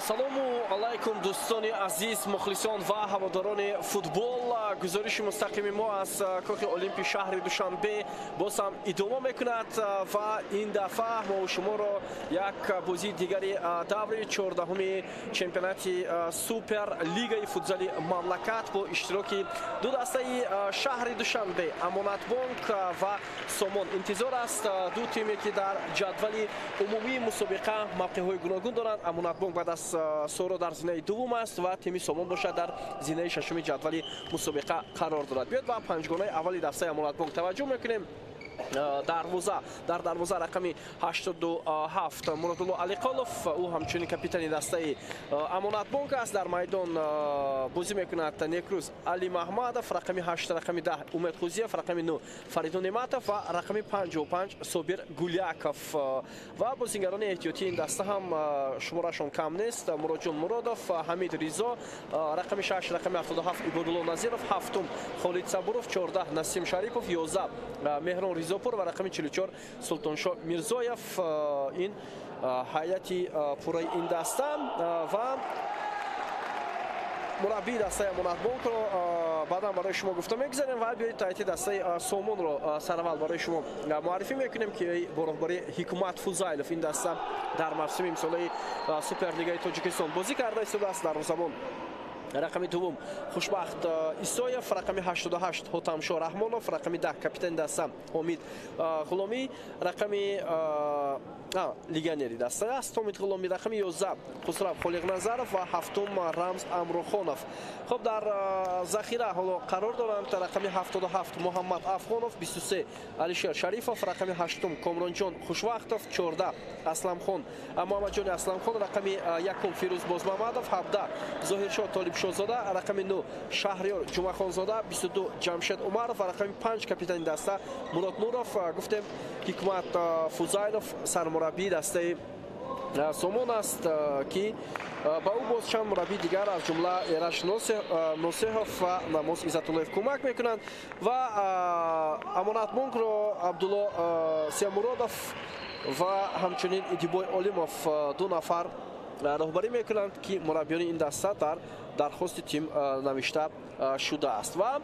Ассалому алайкум, дӯстони азиз, мухлисон ва ҳаводорони футбол. Гузориши мустақими мо аз Кохи Олимпи шаҳри Душанбе боз ҳам идома мекунад ва ин дафъа мо шуморо як бозии дигари даври 14-уми чемпионати Суперлигаи футзали мамлакат бо иштироки ду дастаи шаҳри Душанбе, Амонатбонк ва Сомон интизор аст. Ду тиме, ки дар ҷадвали умумии мусобиқа мавқеъҳои гуногун доранд. Амонатбонк баъд аз Соро дар зинаи дуввум аст ва тими Сомон бошад, дар зинаи шашуми ҷадвали мусобиқа қарор дорад. Биёд, ба панҷгонаи аввали дастаи Амонатбонк таваҷҷӯҳ мекунем. Дар дарвоза рақами 87 Муродулло Алиқолов, ӯ ҳамчунин капитани дастаи Амонатбонк аст. Дар майдон бозӣ мекунад Некрӯз Алимаҳмадов, рақами 8, рақами 10 Умед Хузиев, рақами 9 Фаридун Неъматов ва рақами 55 Собир Гуляков. Ва бозингарони эҳтиётии ин даста ҳам шуморашон кам нест: Муроджон Муродов, Ҳамид Ризо, рақами 6, рақами 77 Ибодулло Назиров, ҳафтум Холид Сабуров, 14 Насим Шарипов, 11 Меҳрон Ризопур ва рақами 44 Султоншоҳ Мирзоев. Ин ҳайати пурраи ин даста ва мураббии дастаи Амонатбонкро баъдан барои шумо гуфта мегузарем. Ва биёед, ҳайати дастаи Сомонро сараввал барои шумо муаррифӣ мекунем, ки бо роҳбарии Ҳикмат Фузайлов ин даста дар мавсими имсолаи Суперлигаи Тоҷикистон бозӣ карда истодааст. Дарвозабон рақами дуввум Хушбахт Исоев, рақами 88 Ҳотамшо Раҳмонов, рақами 10 капитани даста Ҳомид Ғуломӣ, рақами легионери даста аст Ҳомид Ғуломӣ, рақами 11 Хусрав Холиқназаров ва ҳафтум Рамз Амрухонов. Хуб, дар захира ҳоло қарор доранд рақами 77 Муҳаммад Афғонов, 23 Алишер Шарифов, рақами ҳаштум Комронҷон Хушвақтов, 14 Асламхон Муҳаммадҷони Асламхон, рақами якум Фирӯз Бозмамадов, 17 Зоҳиршоҳ Толибшоҳзода, рақами 9 Шаҳриёр Ҷумъахонзода, 22 Ҷамшед Умаров ва рақами 5 капитани даста Мурод Нуров. Гуфтем, Ҳикмат Фузайлов сармураббии дастаи Сомон аст, ки ба ӯ боз чанд мураббии дигар, аз ҷумла Эраш Носеҳов ва Намоз Иззатуллоев кӯмак мекунанд. Ва Амонатбонкро Абдулло Сиямуродов ва ҳамчунин Идибой Олимов, ду нафар роҳбарӣ мекунанд, ки мураббиёни ин даста дар дархости тим навишта шудааст. Ва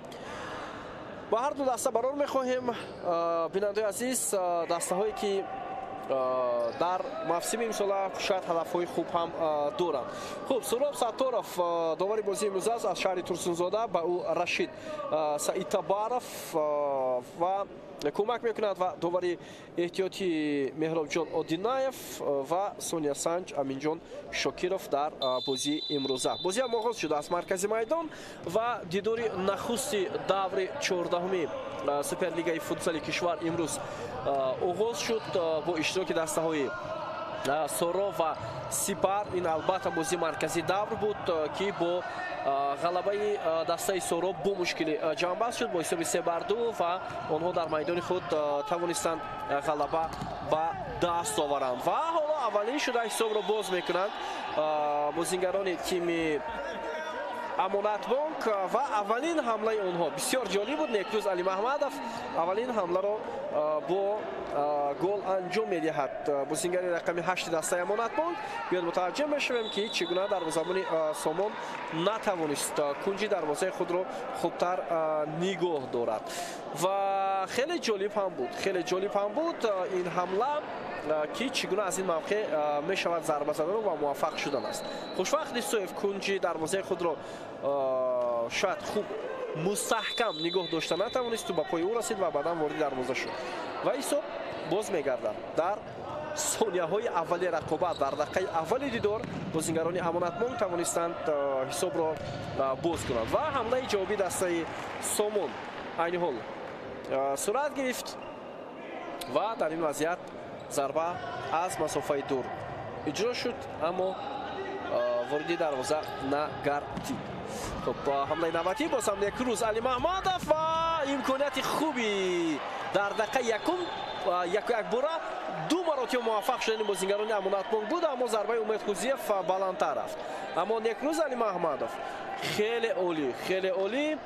ба ҳар ду даста барор мехоҳем, бинандаои азиз, дастаҳое, ки дар мавсими имсола шояд ҳадафҳои хуб ҳам доранд. Хуб, Суроб Сатторов довари бозии имрӯз аст аз шаҳри Турсунзода. Ба ӯ Рашид Саидтабаров ва кӯмак мекунад ва довари эҳтиётӣ Меҳробҷон Одинаев ва Сония Санҷ Аминҷон Шокиров дар бозии имрӯза. Бозиам оғоз шуда аз маркази майдон ва дидори нахусти даври 14-уми Суперлигаи футзали кишвар имрӯз оғоз шуд бо иштироки дастаҳои Соро ва Сипар. Ин албатта бозии марказии давр буд, ки бо ғалабаи дастаи Соро бо мушкилӣ ҷамъбаст шуд бо ҳисоби 3-2 ва онҳо дар майдони худ тавонистанд ғалаба ба даст оваранд. Ва ҳоло аввалин шуда ҳисобро боз мекунанд бозингарони тими Амонатбонк ва аввалин ҳамлаи онҳо бисёр ҷолиб буд. Некрӯз Алимаҳмадов аввалин ҳамларо бо гол анҷом медиҳад, бозингари рақами 8-и дастаи Амонатбонк. Биёд, мутаваҷҷеҳ мешавем, ки чӣ гуна дарвозабони Сомон натавонист кунҷи дарвозаи худро хубтар нигоҳ дорад. Ва хеле ҷолиб ҳам буд, хеле ҷолиб ҳам буд ин ҳамла, ки чӣ гуна аз ин мавқеъ мешавад зарба задан ва муваффақ шудан аст. Хушвақт Исоев кунҷи дарвозаи худро шояд хуб мустаҳкам нигоҳ дошта натавонисту ба пои ӯ расид ва баъдан вориди дарвоза шуд ва ҳисоб боз мегардад. Дар сонияҳои аввали рақобат, дар дақиқаи аввали дидор бозингарони Амонатбонк тавонистанд ҳисобро боз кунанд. Ва ҳамлаи ҷавобии дастаи Сомон айни ҳол сурат гирифт ва дар ин вазъият зарба аз масофаи дур иҷро шуд, аммо вориди дарвоза нагардид. Хуб, ҳамлаи навбатӣ боз ҳам Некрӯз Алимаҳмадов ва имконияти хуби дар дақиқаи якум яку якбора ду маротиба муваффақ шудани бозингарони Амонатбонк буд, аммо зарбаи Умед Хузиев баландтар рафт. Аммо Некрӯз Алимаҳмадов хеле олӣ, хеле олӣ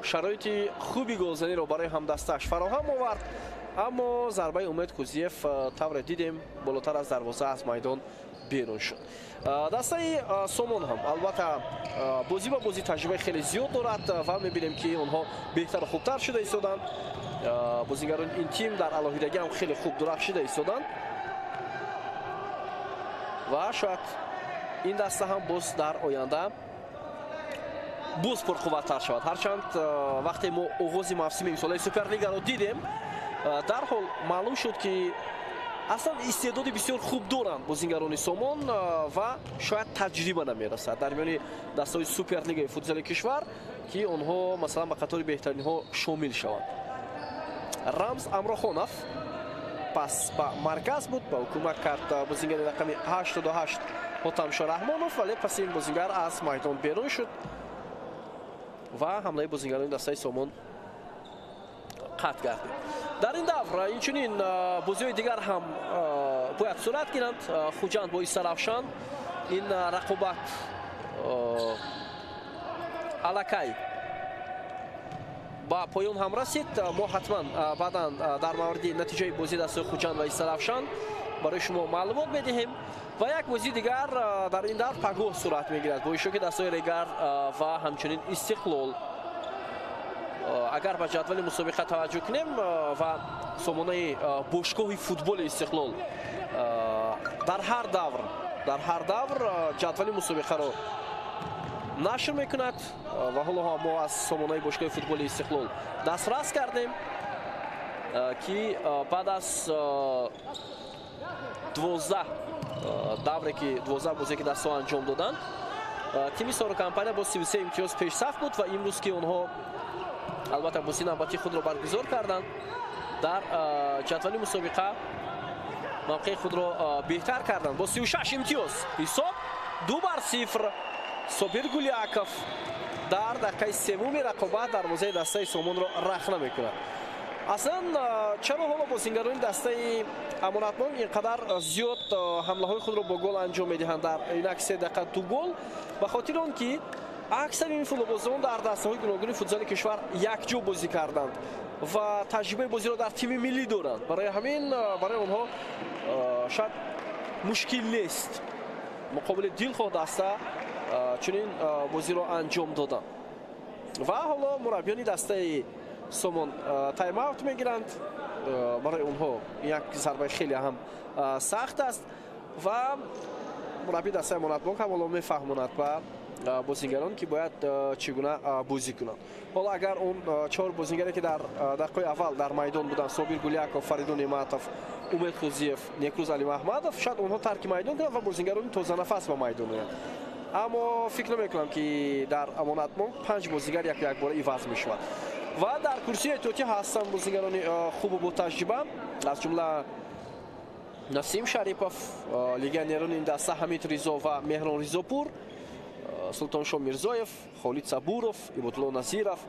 шароити хуби голзаниро барои ҳамдастааш фароҳам овард, аммо зарбаи Умед Кузиев, тавре дидем, болотар аз дарвоза аз майдон берун шуд. Дастаи Сомон ҳам албатта бозӣ ба бозӣ таҷрибаи хеле зиёд дорад ва мебинем, ки онҳо беҳтару хубтар шуда истоданд. Бозигарони ин тим дар алоҳидагӣ ҳам хеле хуб дурахшида истоданд ва шояд ин даста ҳам боз дар оянда боз пурқувваттар шавад. Ҳарчанд вақте мо оғози мавсими имсолаи Суперлигаро дидем, дарҳол маълум шуд, ки аслан истеъдоди бисёр хуб доранд бозингарони Сомон ва шояд таҷриба намерасад дар миёни дастаҳои Суперлигаи футзали кишвар, ки онҳо масалан ба қатори беҳтаринҳо шомил шаванд. Рамз Амрохонов пас ба марказ буд, ба ӯ кӯмак кард бозингари рақами 88 Ҳотамшо Раҳмонов, вале паси ин бозингар аз майдон берун шуд ва ҳамлаи бозингарони дастаи Сомон қатъ гардид. Дар ин давр инчунин бозиҳои дигар ҳам бояд сурат гиранд. Хуҷанд бо Истаравшан, ин рақобат аллакай ба поён ҳам расид. Мо ҳатман баъдан дар мавриди натиҷаи бозии дастаи Хуҷанд ва Истаравшан барои шумо маълумот медиҳем. Ва як бозии дигар дар ин давр пагоҳ сурат мегирад бо иштироки дастаи Регар ва ҳамчунин Истиқлол. Агар ба ҷадвали мусобиқа таваҷҷӯҳ кунем ва сомонаи бошгоҳи футболи Истиқлол дар ҳар давр ҷадвали мусобиқаро нашр мекунад ва ҳоло ҳам мо аз сомонаи бошгоҳи футболи Истиқлол дастрас кардем, ки баъд аз 12 давре, ки 12 бозе ки дастҳо анҷом доданд, тими Соро компания бо 33 имтиёз пешсаф буд ва имрӯз ки онҳо албатта бозии навбатии худро баргузор карданд, дар ҷадвали мусобиқа мавқеи худро беҳтар карданд бо 36 имтиёз. Ҳисоб 2-0. Собир Гуляков дар дақиқаи севуми рақобат дарвозаи дастаи Сомонро рахна мекунад. Аслан чаро ҳоло бозингарони дастаи Амонатбонк ин қадар зиёд ҳамлаҳои худро бо гол анҷом медиҳанд дар инак 3 дақиқа 2 гол? Ба хотири он ки аксари ин футболбозон дар дастаҳои гуногуни футзали кишвар якҷо бозӣ карданд ва таҷрибаи бозиро дар тими миллӣ доранд. Барои ҳамин барои онҳо шояд мушкил нест муқобили дилхоҳ даста чунин бозиро анҷом доданд. Ва ҳоло мураббиёни дастаи Сомон тайм-аут мегиранд. Барои онҳо як зарбаи хеле ҳам сахт аст ва мураббии дастаи Амонатбонк ҳам ҳоло мефаҳмонад ба бозингарон, ки бояд чӣ гуна бозӣ кунанд. Ҳоло агар он 4 бозингаре, ки дар дақиқаи аввал дар майдон буданд, Собир Гуляков, Фаридун Неъматов, Умед Хузиев, Некрӯз Алимаҳмадов, шояд онҳо тарки майдон кунанд ва бозингарони тозанафас ба майдон оянд. Аммо фикр намекунам, ки дар Амонатбонк 5 бозингар якбора иваз мешавад. Ва дар курсии эҳтиётӣ ҳастанд бозингарони хубу ботаҷриба, аз ҷумла Насим Шарипов, легионерони ин даста Ҳамид Ризо ва Меҳрон Ризопур, Султоншо Мирзоев, Холид Сабуров, Ибодулло Назиров,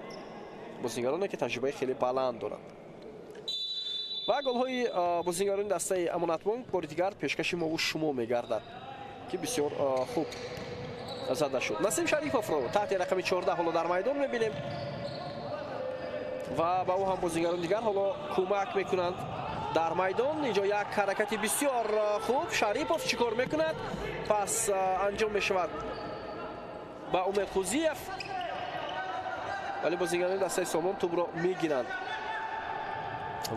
бозингароне ки таҷрибаи хеле баланд доранд. Ва голҳои бозингарони дастаи Амонатбонк бори дигар пешкаши мову шумо мегардад, ки бисёр хуб зада шуд. Насим Шариповро таҳти рақами 14 ҳоло дар майдон мебинем ва ба ӯ ҳам бозингарони дигар ҳоло кӯмак мекунанд дар майдон. Инҷо як ҳаракати бисёр хуб, Шарипов чӣ кор мекунад? Пас анҷом мешавад ба Умед Хузиев, вале бозингарони дастаи Сомон тӯбро мегиранд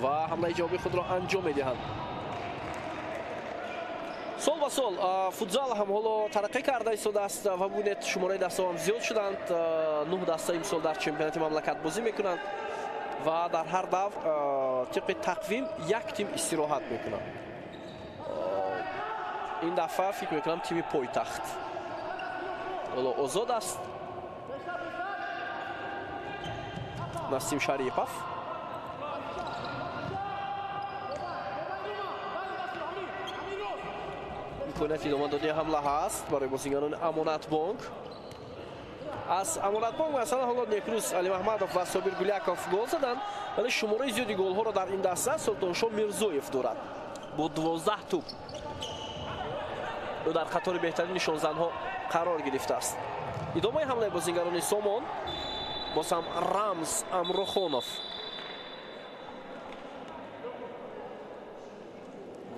ва ҳамлаи ҷавобии худро анҷом медиҳанд. Сол ба сол футзал ҳам ҳоло тараққӣ карда истодааст ва бубинед, шумораи дастаҳо ҳам зиёд шуданд. 9 даста имсол дар чемпионати мамлакат бозӣ мекунанд ва дар ҳар давр тибқи тақвим як тим истироҳат мекунад. Ин дафъа фикр мекунам тими пойтахт ҳоло озод аст. Насим Шарипов имконияти идома додани ҳамла ҳаст барои бозингарони Амонатбонк. Аз Амонатбонк масалан ҳоло Некрӯз Алимаҳмадов ва Собир Гуляков гол заданд, вале шумораи зиёди голҳоро дар ин даста Султоншо Мирзоев дорад бо 12 тӯб. Ӯ дар қатори беҳтарин нишонзанҳо қарор гирифтааст. Идомаи ҳамлаи бозингарони Сомон, боз ҳам Рамз Амрохонов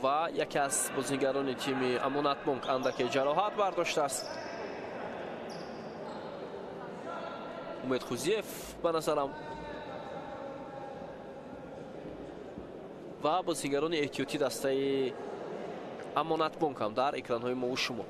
Ва яке аз бозигарони тими Амонатбонк андаке ҷароҳат бардоштааст. Умед Хузиев ба назарам ва бозигарони эҳтиётӣ дастаи Амонатбонк ҳам дар экранҳои мову шумо.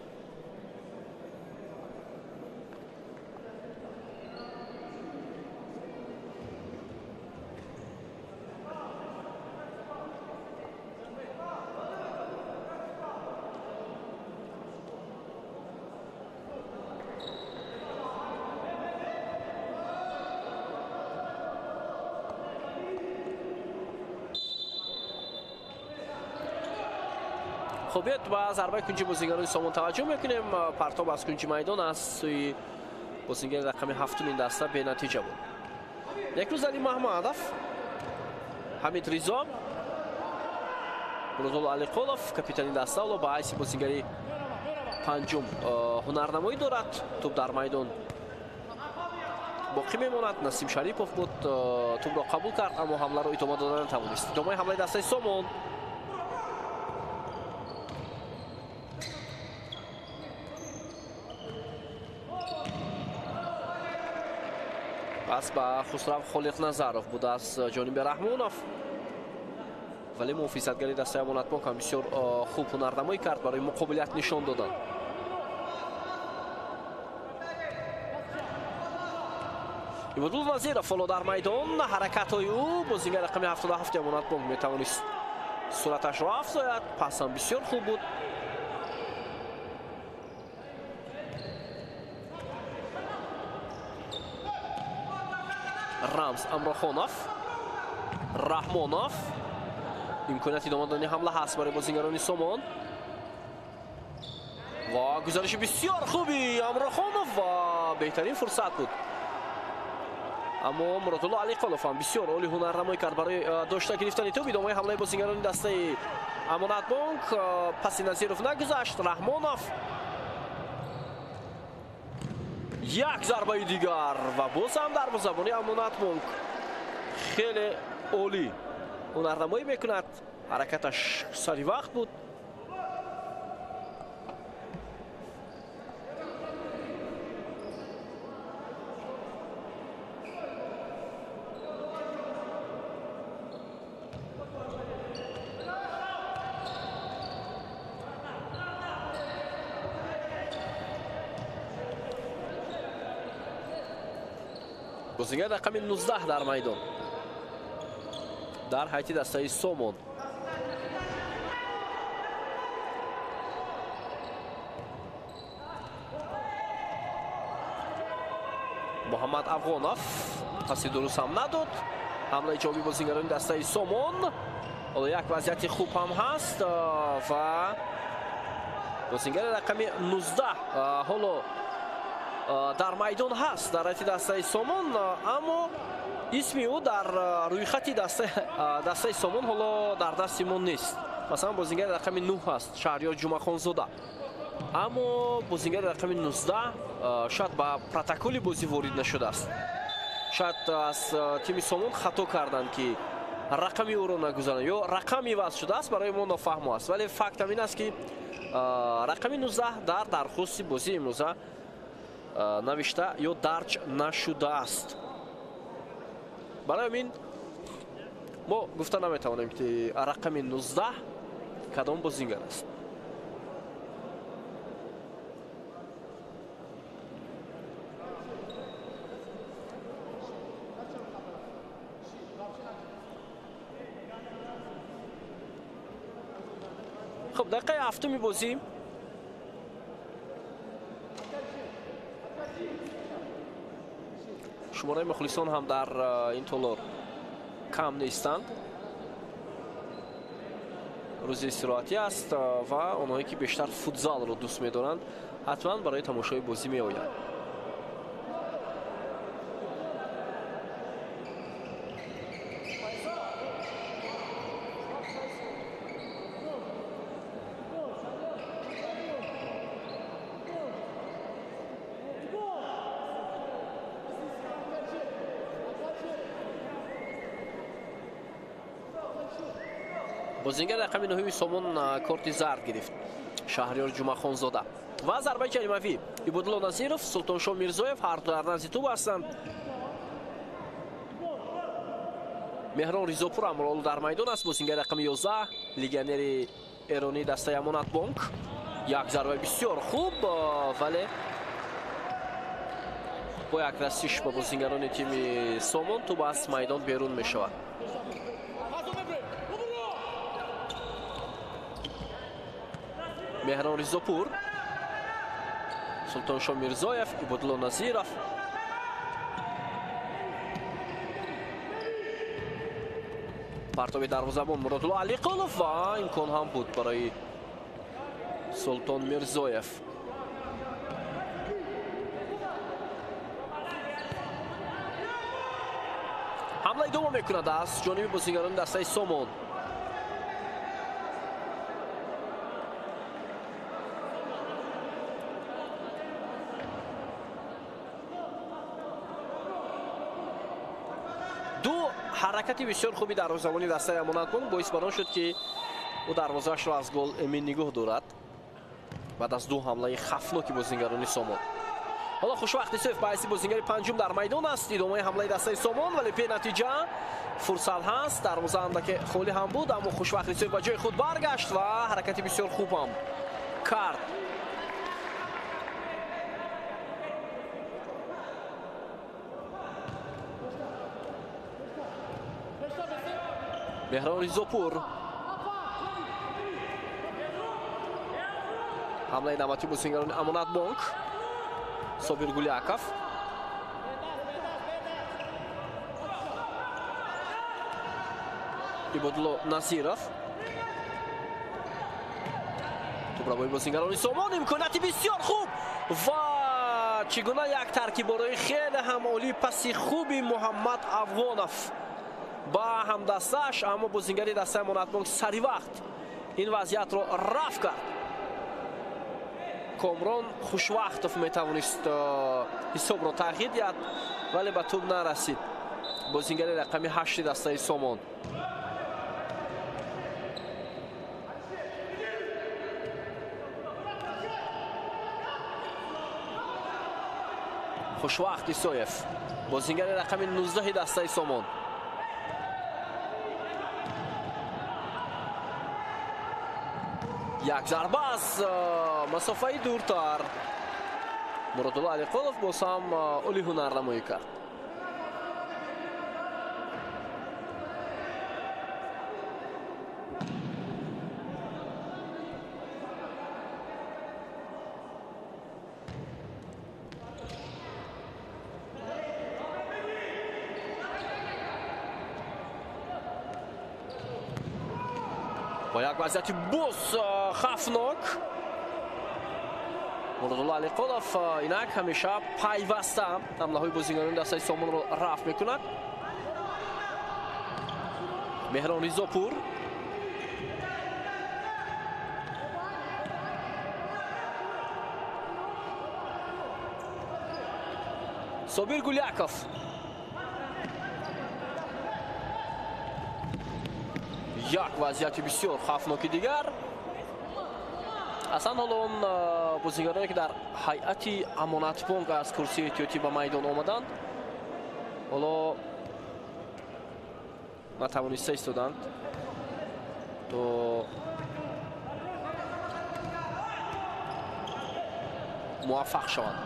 Хуб, биёед ба зарбаи кунҷи бозигарони Сомон таваҷҷӯҳ мекунем. Партоб аз кунҷи майдон аз сӯи бозигари рақами ҳафтум ин даста бенатиҷа буд. Некрӯз Али Маҳмадов, Ҳамид Ризо, Муродулло Алиқулов, капитани даста, ҳоло ба ҳайси бозигари панҷум ҳунарнамоӣ дорад. Тӯб дар майдон боқӣ мемонад. Насим Шарипов буд, тӯбро қабул кард, аммо ҳамларо идома дода натавонист. Идомаи ҳамлаи дастаи Сомон. Пас ба Хусрав Холиқназаров буд аз ҷониби Раҳмонов, вале муҳофизатгари дастаи Амонатбонк ҳам бисёр хуб ҳунарнамоӣ кард барои муқобилият нишон додан. Ибодулло Назиров ҳоло дар майдон, ҳаракатҳои ӯ бозигари рақами 77 Амонатбонк метавонист сураташро афзояд. Пас ҳам бисёр хуб буд. Рамз Амрохонов, Раҳмонов, имконияти идома додани ҳамла ҳаст барои бозигарони Сомон. Ва гузариши бисёр хуби Амрохонов ва беҳтарин фурсат буд. Аммо Муродулло Алиқулов ҳам бисёр олӣ ҳунарнамоӣ кард барои дошта гирифтани тӯб. Идомаи ҳамлаи бозигарони дастаи Амонатбонк. Паси Назиров нагузашт. Раҳмонов, як зарбаи дигар ва боз ҳам дарвозабони Амонатбонк хеле олӣ ҳунарнамоӣ мекунад. Ҳаракаташ сари вақт буд. Бозигар рақами 19 дар майдон дар ҳайати дастаи Сомон. Муҳаммад Афғонов паси дуруст ҳам надод. Ҳамлаи ҷавобии бозигарони дастаи Сомон. Ҳоло як вазъияти хуб ҳам ҳаст ва бозигари рақами 19 ҳоло дар майдон ҳаст дар ҳайати дастаи Сомон, аммо исми ӯ дар рӯйхати дастаи Сомон ҳоло дар дасти мо нест. Масалан, бозигари рақами 9 ҳаст Шаҳриёр Ҷумъахонзода, аммо бозигари рақами 19 шояд ба протоколи бозӣ ворид нашудааст. Шояд аз тими Сомон хато карданд, ки рақами ӯро нагузаранд ё рақам иваз шудааст, барои мо нофаҳмо аст. Вале факт ҳам ин аст, ки рақами 19 дар дархости бозии имрӯза навишта ё дарҷ нашудааст. Барои ҳамин мо гуфта наметавонем, ки рақами 19 кадом бозингар аст. Хуб, дақиқаи ҳафтуми бозӣ. Шумораи мухлисон ҳам дар ин толор кам нестанд. Рӯзи истироҳатӣ аст ва онҳое ки бештар футзалро дӯст медоранд, ҳатман барои тамошои бозӣ меоянд. Бозингар рақами 9 Сомон корти зард гирифт. Шаҳриёр Ҷумахонзода. Ва зарбаи ҷаримавӣ. Ибодулло Назиров, Султоншо Мирзоев ҳар ду дар назди тӯб ҳастанд. Меҳрон Ризопур ҳамроҳ дар майдон аст. Бозингар рақами 11, легионери эронии дастаи Амонатбонк. Як зарбаи бисёр хуб, вале бо як расиш ба бозингарони тими Сомон тӯб аз майдон берун мешавад. Меҳрон Ризопур, Султоншо Мирзоев, Ибодулло Назиров. Партоби дарвозабон Муродулло Алиқулов ва имкон ҳам буд барои Султон Мирзоев. Ҳамла идома мекунад аз ҷониби бозингарони дастаи Сомон. Ду ҳаракати бисёр хуби дарвозабони дастаи Амонатбонк боис бар он шуд, ки ӯ дарвозаашро аз гол эмин нигоҳ дорад баъд аз ду ҳамлаи хафноки бозингарони Сомон. Ҳоло Хушвахт Исоев ба ҳайси бозингари панҷум дар майдон аст. Идомаи ҳамлаи дастаи Сомон, вале бенатиҷа. Фурсат ҳаст, дарвоза андаке холӣ ҳам буд, аммо Хушвахт Исоев ба ҷои худ баргашт ва ҳаракати бисёр хуб ҳам кард. Меҳрон Ризопур. Ҳамлаи навбатии бозингарони Амонатбонк. Собир Гуляков. Ибодулло Назиров. Тӯбрабои бозингарони Сомон, имконияти бисёр хуб ва чӣ гуна як таркиборои хеле ҳам олӣ, паси хуби Муҳаммад Афғонов ба ҳамдастааш, аммо бозингари дастаи Амонатбонк сари вақт ин вазъиятро рафт кард. Комрон Хушвахтов метавонист ҳисобро тағйир диҳад, вале ба тӯб нарасид. Бозингари рақами 8 дастаи Сомон. Хушвахт Исоев, бозингари рақами 19 дастаи Сомон. Як зарба аз масофаи дуртар. Муродулло Алиқулов боз ҳам олӣ ҳунарнамоӣ кард. Бо як вазъияти боз хафнок Муродулло Алиқулов инак ҳамеша пайваста ҳамлаҳои бозингарони дастаи Сомонро рафт мекунад. Меҳрон Ризопур. Собир Гуляков. Як вазъияти бисёр хафноки дигар. Аслан ҳоло он бозингароне, ки дар ҳайати Амонатбонк аз курсии эҳтиётӣ ба майдон омаданд, ҳоло натавониста истоданд то муваффақ шаванд.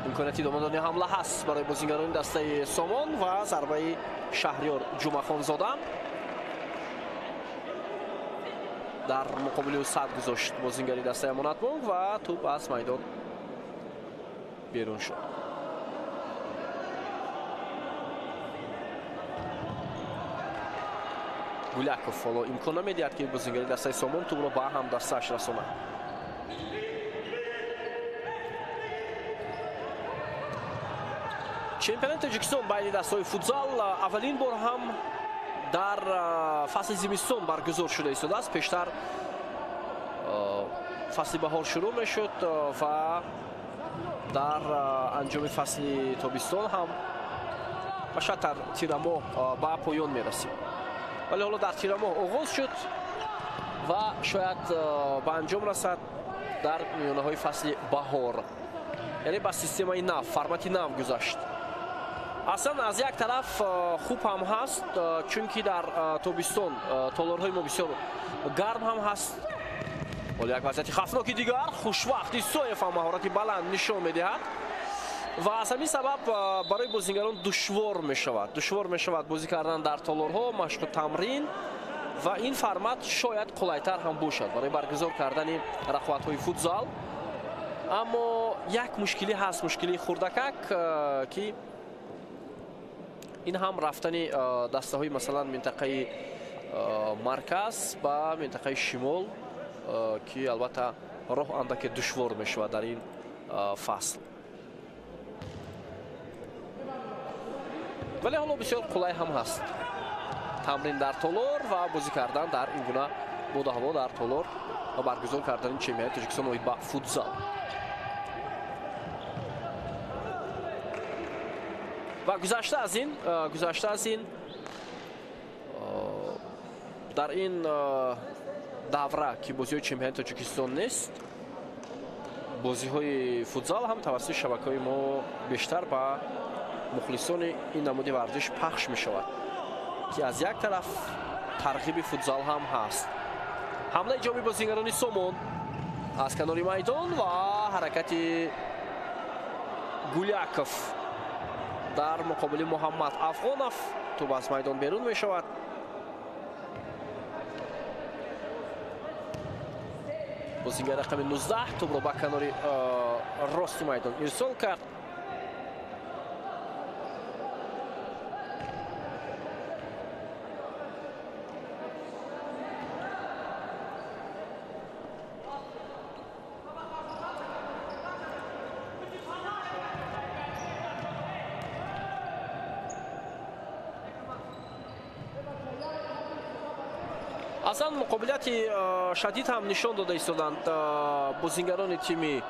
Имконияти идома додани ҳамла ҳаст барои бозингарони дастаи Сомон ва зарбаи Шаҳриёр Ҷумахонзода дар муқобили ӯ сад гузошт бозингари дастаи Амонатбонк ва тӯб аз майдон берун шуд. Гуляков ҳоло имкон намедиҳад, ки бозингари дастаи Сомон тӯбро ба ҳамдастааш расонад. Чемпионати Тоҷикистон байни дастаҳои футзал аввалин бор ҳам дар фасли зимистон баргузор шуда истодааст. Пештар фасли баҳор шурӯъ мешуд ва дар анҷоми фасли тобистон ҳам ва шояд дар тирамоҳ ба поён мерасид. Вале ҳоло дар тирамоҳ оғоз шуд ва шояд ба анҷом расад дар миёнаҳои фасли баҳор. Яъне ба системаи нав, формати нав гузашт. Аслан аз як тараф хуб ҳам ҳаст, чунки дар тобистон толорҳои мо бисёр гарм ҳам ҳаст. Ҳоло як вазъияти хавфноки дигар, Хушвақт Исоев ҳам маҳорати баланд нишон медиҳад ва аз ҳамин сабаб барои бозигарон душвор мешавад. Душвор мешавад бозӣ кардан дар толорҳо, машқу тамрин, ва ин формат шояд қулайтар ҳам бошад барои баргузор кардани рақобатҳои футзал. Аммо як мушкилӣ ҳаст, мушкилии хурдакак, ки ин ҳам рафтани дастаҳои масалан минтақаи марказ ба минтақаи шимол, ки албатта роҳ андаке душвор мешавад дар ин фасл. Вале ҳоло бисёр қулай ҳам ҳаст. Тамрин дар толор ва бозӣ кардан дар ин гуна боду ҳаво дар толор ва баргузор кардани чемпионати Тоҷикистон оид ба футзал. Ва гузашта аз ин дар ин давра, ки бозиҳои чемпионати Тоҷикистон нест, бозиҳои футзал ҳам тавассути шабакаҳои мо бештар ба мухлисони ин намуди варзиш пахш мешавад, ки аз як тараф тарғиби футзал ҳам ҳаст. Ҳамлаи ҷоби бозигарони Сомон аз канори майдон ва ҳаракати Гуляков дар муқобили Муҳаммад Афғонов, тӯб аз майдон берун мешавад. Бозигари рақами 19 тӯбро ба канори рости майдон ирсол кард. Аслан муқобилияти шадид ҳам нишон дода истоданд бозингарони тими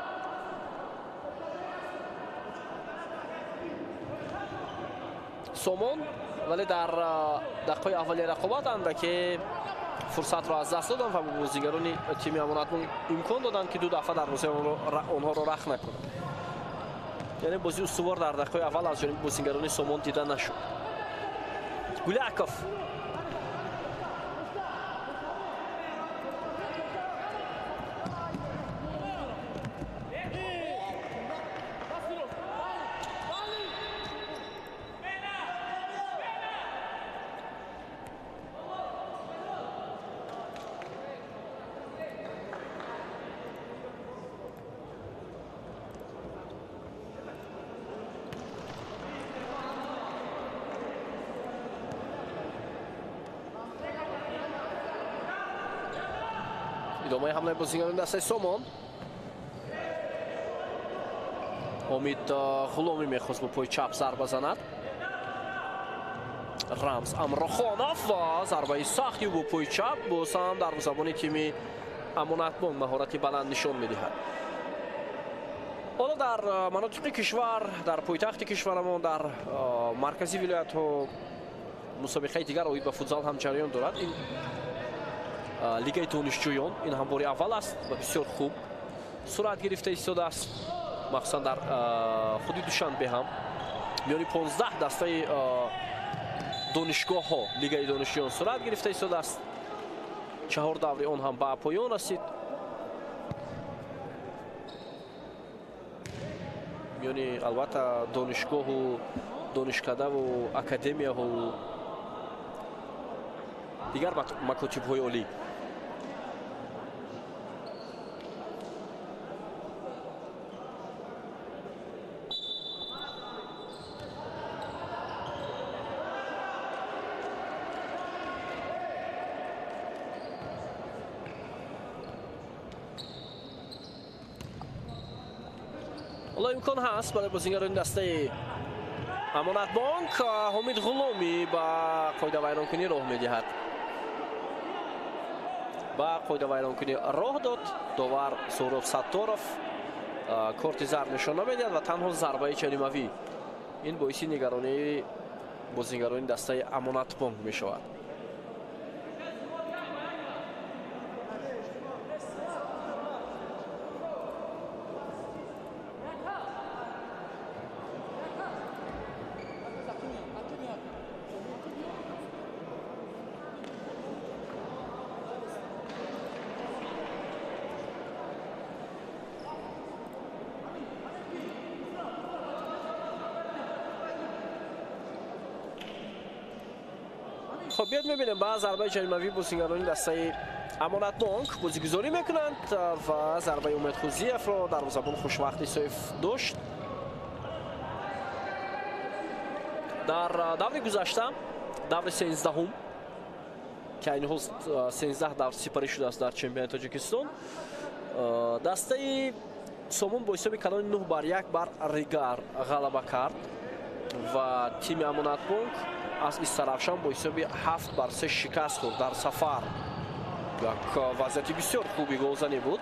Сомон, вале дар дақиқаи аввали рақобат андаке фурсатро аз даст доданд ва бозигарони тими Амонатбонк имкон доданд, ки ду дафъа дарвозаи онҳоро рахт накунанд. Яъне бозии устувор дар дақиқаи аввал аз ҷониби бозингарони Сомон дида нашуд. Гуляков идомаи ҳамлаи бозигарони дастаи Сомон. Ҳомид Ғуломӣ мехост бо пои чап зарба занад. Рамз Амрохонов ва зарбаи сахти бо пои чап боз ҳам дарвозабони тими Амонатбонк маҳорати баланд нишон медиҳад. Ҳоло дар манотиқи кишвар, дар пойтахти кишварамон, дар маркази вилоятҳо мусобиқаи дигар оид ба футзал ҳам ҷараён дорад. Ин лигаи донишҷӯён, ин ҳам бори аввал аст ва бисёр хуб сурат гирифта истодааст, махсусан дар худи Душанбе ҳам миёни 15 дастаи донишгоҳҳо лигаи донишҷӯён сурат гирифта истодааст. 4 даври он ҳам ба поён расид. Миёни албатта донишгоҳу донишкадаву академияҳу дигар макотибҳои олӣ. ҳоло имкон ҳаст барои бозигарони дастаи Амонатбонк. Ҳомид Ғуломӣ ба қоидавайронкунӣ роҳ медиҳад. Ба қоидавайронкунӣ роҳ дод. Довар Суҳроб Сатторов корти зард нишон намедиҳад ва танҳо зарбаи ҷаримавӣ. Ин боиси нигаронии бозингарони дастаи Амонатбонк мешавад. Хоб, биёд мебинем ба зарбаи ҷаримавии бозингарони дастаи Амонатбонк бозигузорӣ мекунанд ва зарбаи Умед Хузиевро дарвозабон Хушвақт Исоев дошт. Дар даври гузашта, даври 13-ум, ки айни ҳол 13 давр сипарӣ шудааст дар чемпионати Тоҷикистон, дастаи Сомон бо ҳисоби калони 9-1 бар Ригар ғалаба кард ва тими Амонатбонк аз Истаравшан бо ҳисоби 7-3 шикаст хӯрд дар сафар. Як вазъияти бисёр хуби голзанӣ буд.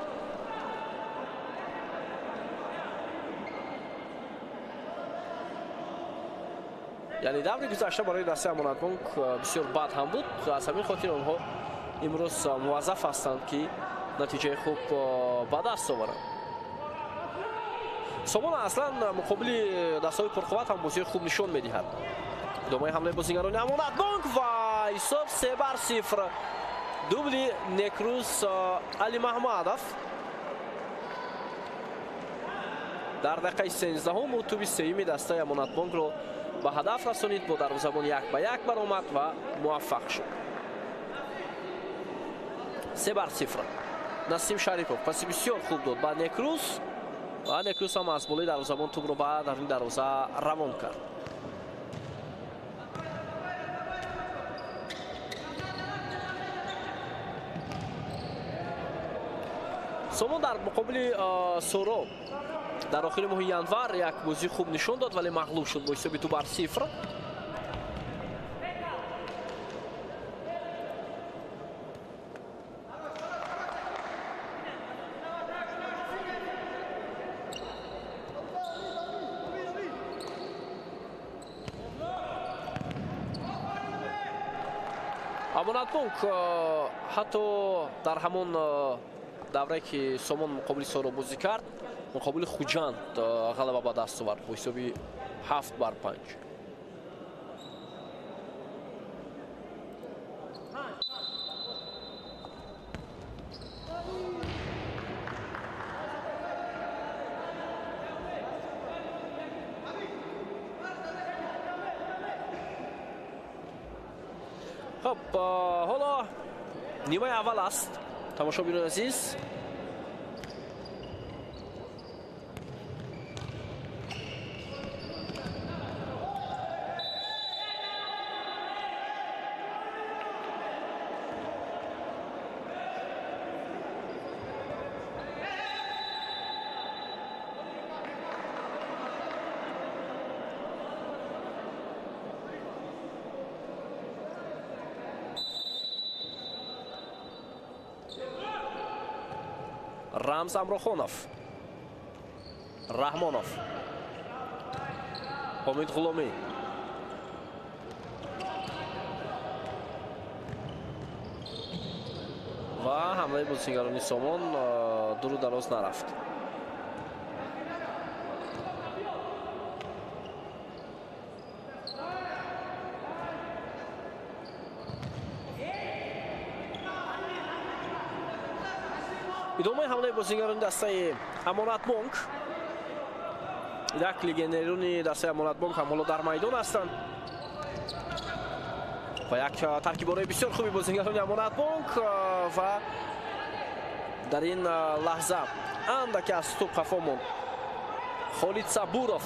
Яъне даври гузашта барои дастаи Амонатбонк бисёр бад ҳам буд. Аз ҳамин хотир онҳо имрӯз муваззаф ҳастанд, ки натиҷаи хуб ба даст оваранд. Сомон аслан муқобили дастаҳои пурқувват ҳам бозии хуб нишон медиҳад. Идомаи ҳамлаи бозингарони Амонатбонк ва ҳисоб 3-0. Дубли Некрус Алимаҳмадов дар дақиқаи 13-ум ӯ туби сеюми дастаи Амонатбонкро ба ҳадаф расонид, бо дарвозабон 1-1 баромад ва муваффақ шуд. 3-0. Насим Шарипов паси бисёр хуб дод ба Некрус ва Некрус ҳам аз болои дарвозабон тубро ба даруни дарвоза равон кард. Сомон дар муқобили Соро дар охири моҳи январ як бозии хуб нишон дод, вале мағлуб шуд бо ҳисоби 2-0. Амонатбонк ҳатто дар ҳамон даврае ки Сомон муқобили Соро бозӣ кард, муқобили Хуҷанд ғалаба ба даст овард бо ҳисоби 7-5. Хоб, ҳоло нимаи аввал аст. Тамошобинони азиз, Рамз Амрохонов, Раҳмонов, Ҳомид Ғуломӣ, ва ҳамлаи бозигарони Сомон дуру дароз нарафт. Идомаи ҳамлаи бозигарони дастаи Амонатбонк. Як легионерони дастаи Амонатбонк ҳам ҳоло дар майдон ҳастанд ва як таркибораи бисёр хуби бозигарони Амонатбонк ва дар ин лаҳза андаке аз тӯб қафо монд Холид Сабуров.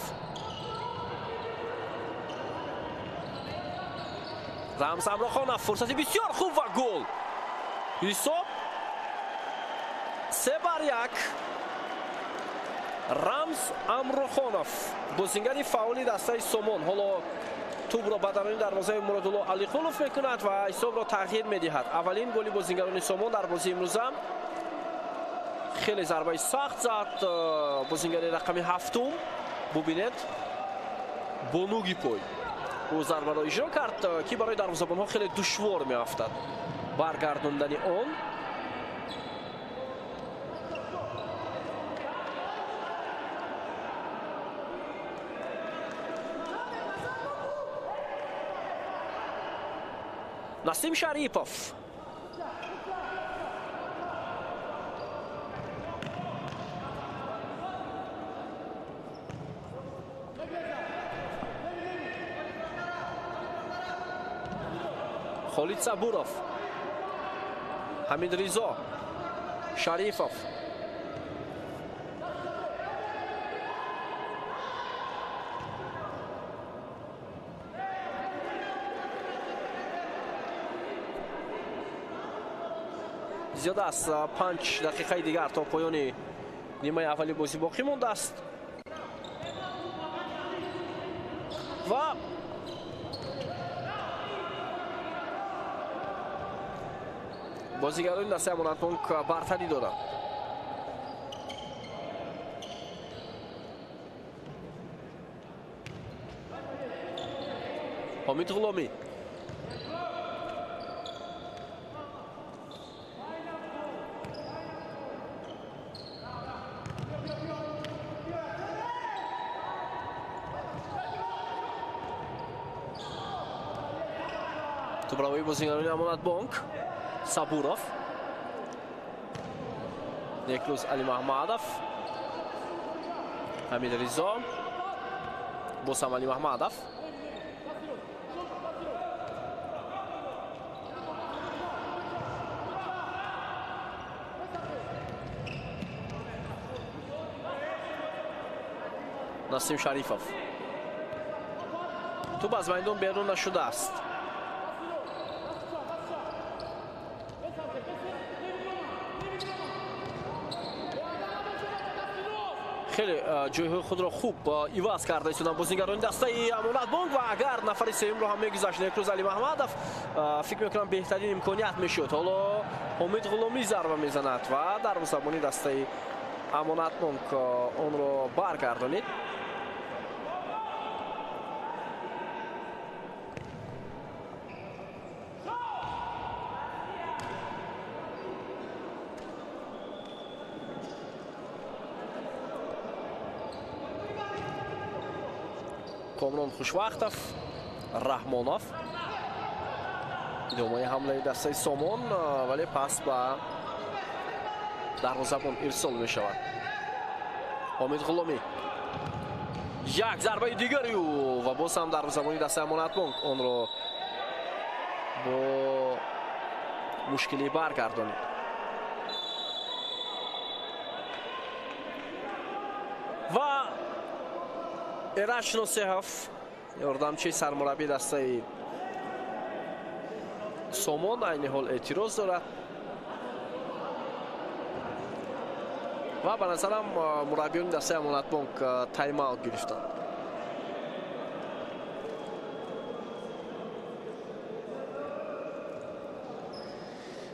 Рамз Амрохонов фурсати бисёр хуб ва гол. Ҳисоб 3-1. Рамз Амрохонов бозингари фаъоли дастаи Сомон ҳоло тӯбро ба даруни дарвозаи Муродулло Алиқулов мекунад ва ҳисобро тағйир медиҳад. Аввалин голи бозингарони Сомон дар бозии имрӯза. Хеле зарбаи сахт зад бозингари рақами 7-ум. Бубинед, бо нуги пой Ӯ зарбаро иҷро кард, ки барои дарвозабонҳо хеле душвор меафтад баргардондани он. Насим Шарипов. Холид Сабуров. Ҳамид Ризо. Шарифов. Зиёда аз 5 дақиқаи дигар то поёни нимаи аввали бозӣ боқӣ мондааст ва бозигарони дастаи Амонатбонк бартарӣ доранд. Ҳомид Ғуломӣ. Тӯбравои бозигарони Амонатбонк. Сабуров. Некрӯз Алимаҳмадов. Ҳамид Ризо. Босам Алимаҳмадов. Насим Шарифов. Тӯб аз майдон берун нашудааст. Хеле ҷойҳои худро хуб иваз карда истоданд бозигарони дастаи Амонатбонк ва агар нафари сеюмро ҳам мегузашт Некрӯз Алимаҳмадов, фикр мекунам беҳтарин имконият мешуд. Ҳоло Ҳомид Ғуломӣ зарба мезанад ва дарвозабони дастаи Амонатбонк онро баргардонид. Комрон Хушвахтов, Раҳмонов. Идомаи ҳамлаи дастаи Сомон, вале пас ба дарвозабон ирсол мешавад. Ҳомид Ғуломӣ. Як зарбаи дигари ӯ ва боз ҳам дарвозабони дастаи Амонатбонк онро бо мушкилӣ баргардонид. Ва Эрач Носеҳов, ёрдамчии сармураббии дастаи Сомон, айни ҳол эътироз дорад ва ба назарам мураббиёни дастаи Амонатбонк тайм-аут гирифтанд.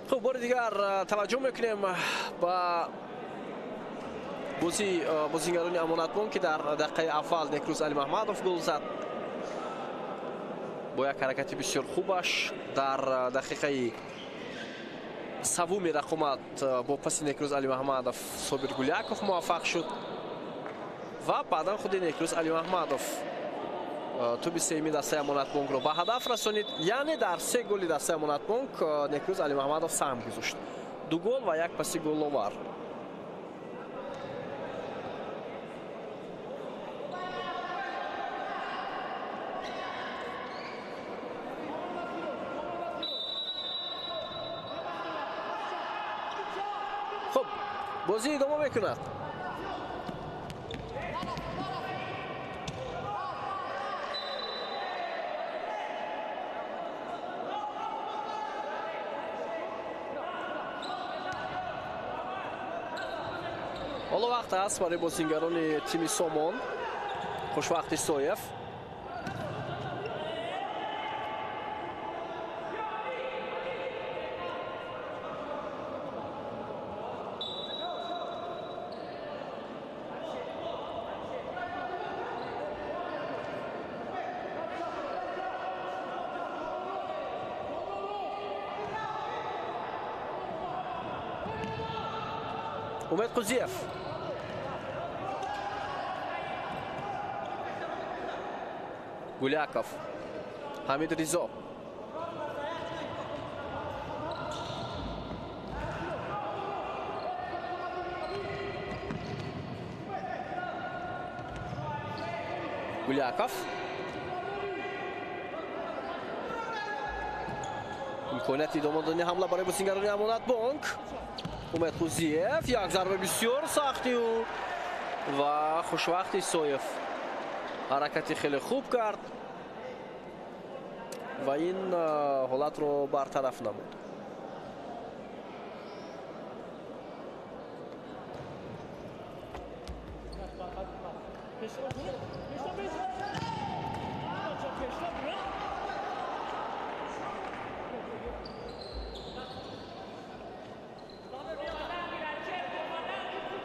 Хуб, бори дигар таваҷҷӯҳ мекунем ба бозии бозигарони Амонатбонк, ки дар дақиқаи аввал Некрӯз Алимаҳмадов гол зад бо як ҳаракати бисёр хубаш. Дар дақиқаи саввуми рақомат бо паси Некрӯз Алимаҳмадов Собир Гуляков муваффақ шуд ва баъдан худи Некрӯз Алимаҳмадов тӯби сеюми дастаи Амонатбонкро ба ҳадаф расонид. Яъне дар се голи дастаи Амонатбонк Некрӯз Алимаҳмадов саҳм гузошт. 2 гол ва як паси головар. Хуб, бозӣ идома мекунад. Ҳоло вақт аст барои бозингарони тими Сомон. Хушвақт Исоев. Умед Қузиев. Гуляков. Ҳамид Ризо. Гуляков. Имконияти идома додани ҳамла барои бозингарони Амонатбонк. Умед Қузиев як зарба бисёр сахти ӯ ва хушвақт Исоев ҳаракати хеле хуб кард ва ин ҳолатро бартараф намуд.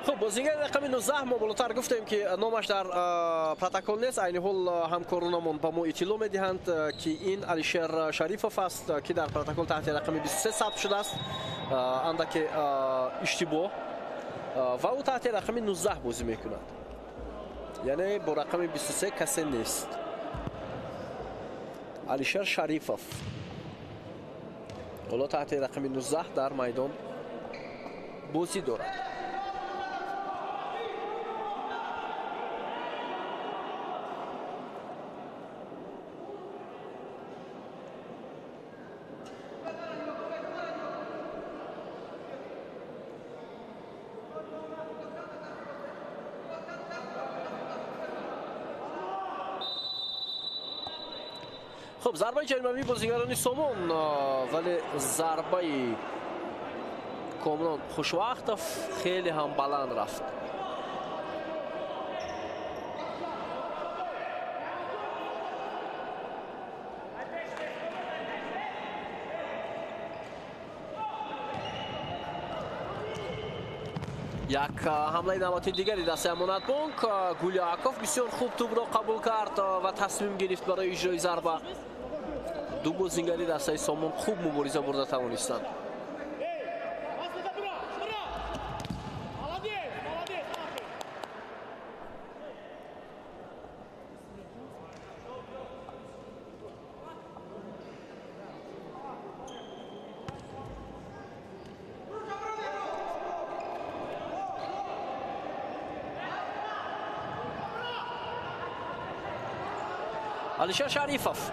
Хуб, бозингари рақами 19 мо болотар гуфтем, ки номаш дар протокол нест. Айни ҳол ҳамкоронамон ба мо иттилоъ медиҳанд, ки ин Алишер Шарифов аст, ки дар протокол таҳти рақами 23 сабт шудааст. Андаке иштибоҳ, ва ӯ таҳти рақами 19 бозӣ мекунад. Яъне бо рақами 23 касе нест. Алишер Шарифов ҳоло таҳти рақами 19 дар майдон бозӣ дорад. Хуб, зарбаи ҷаримавии бозингарони Сомон, вале зарбаи Комрон Хушвақтов хеле ҳам баланд рафт. Як ҳамлаи навбатии дигари дастаи Амонатбонк. Гуляков бисёр хуб тӯбро қабул кард ва тасмим гирифт барои иҷрои зарба. Ду бозингари дастаи Сомон хуб мубориза бурда тавонистанд. Алишер Шарифов.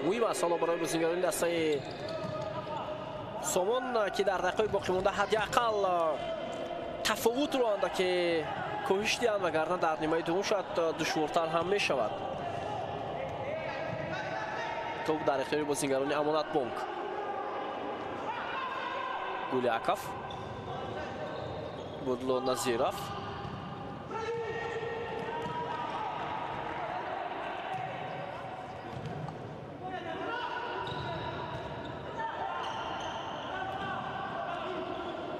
Муҳим аст ҳоло барои бозингарони дастаи Сомон, ки дар дақиқаи боқимонда ҳадди ақал тафовутро андаке коҳиш диҳанд, вагарна дар нимаи дуввум шояд душвортар ҳам мешавад. Тӯб дар ихтиёри бозингарони Амонатбонк. Гуляков, Будло Назиров.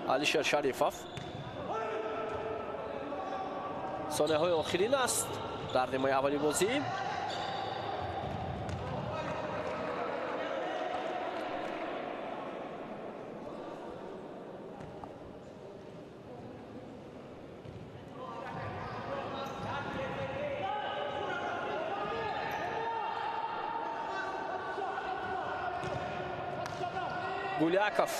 Алишер Шарифов. Сонияҳои охирин аст дар нимаи аввали бозӣ. Гуляков.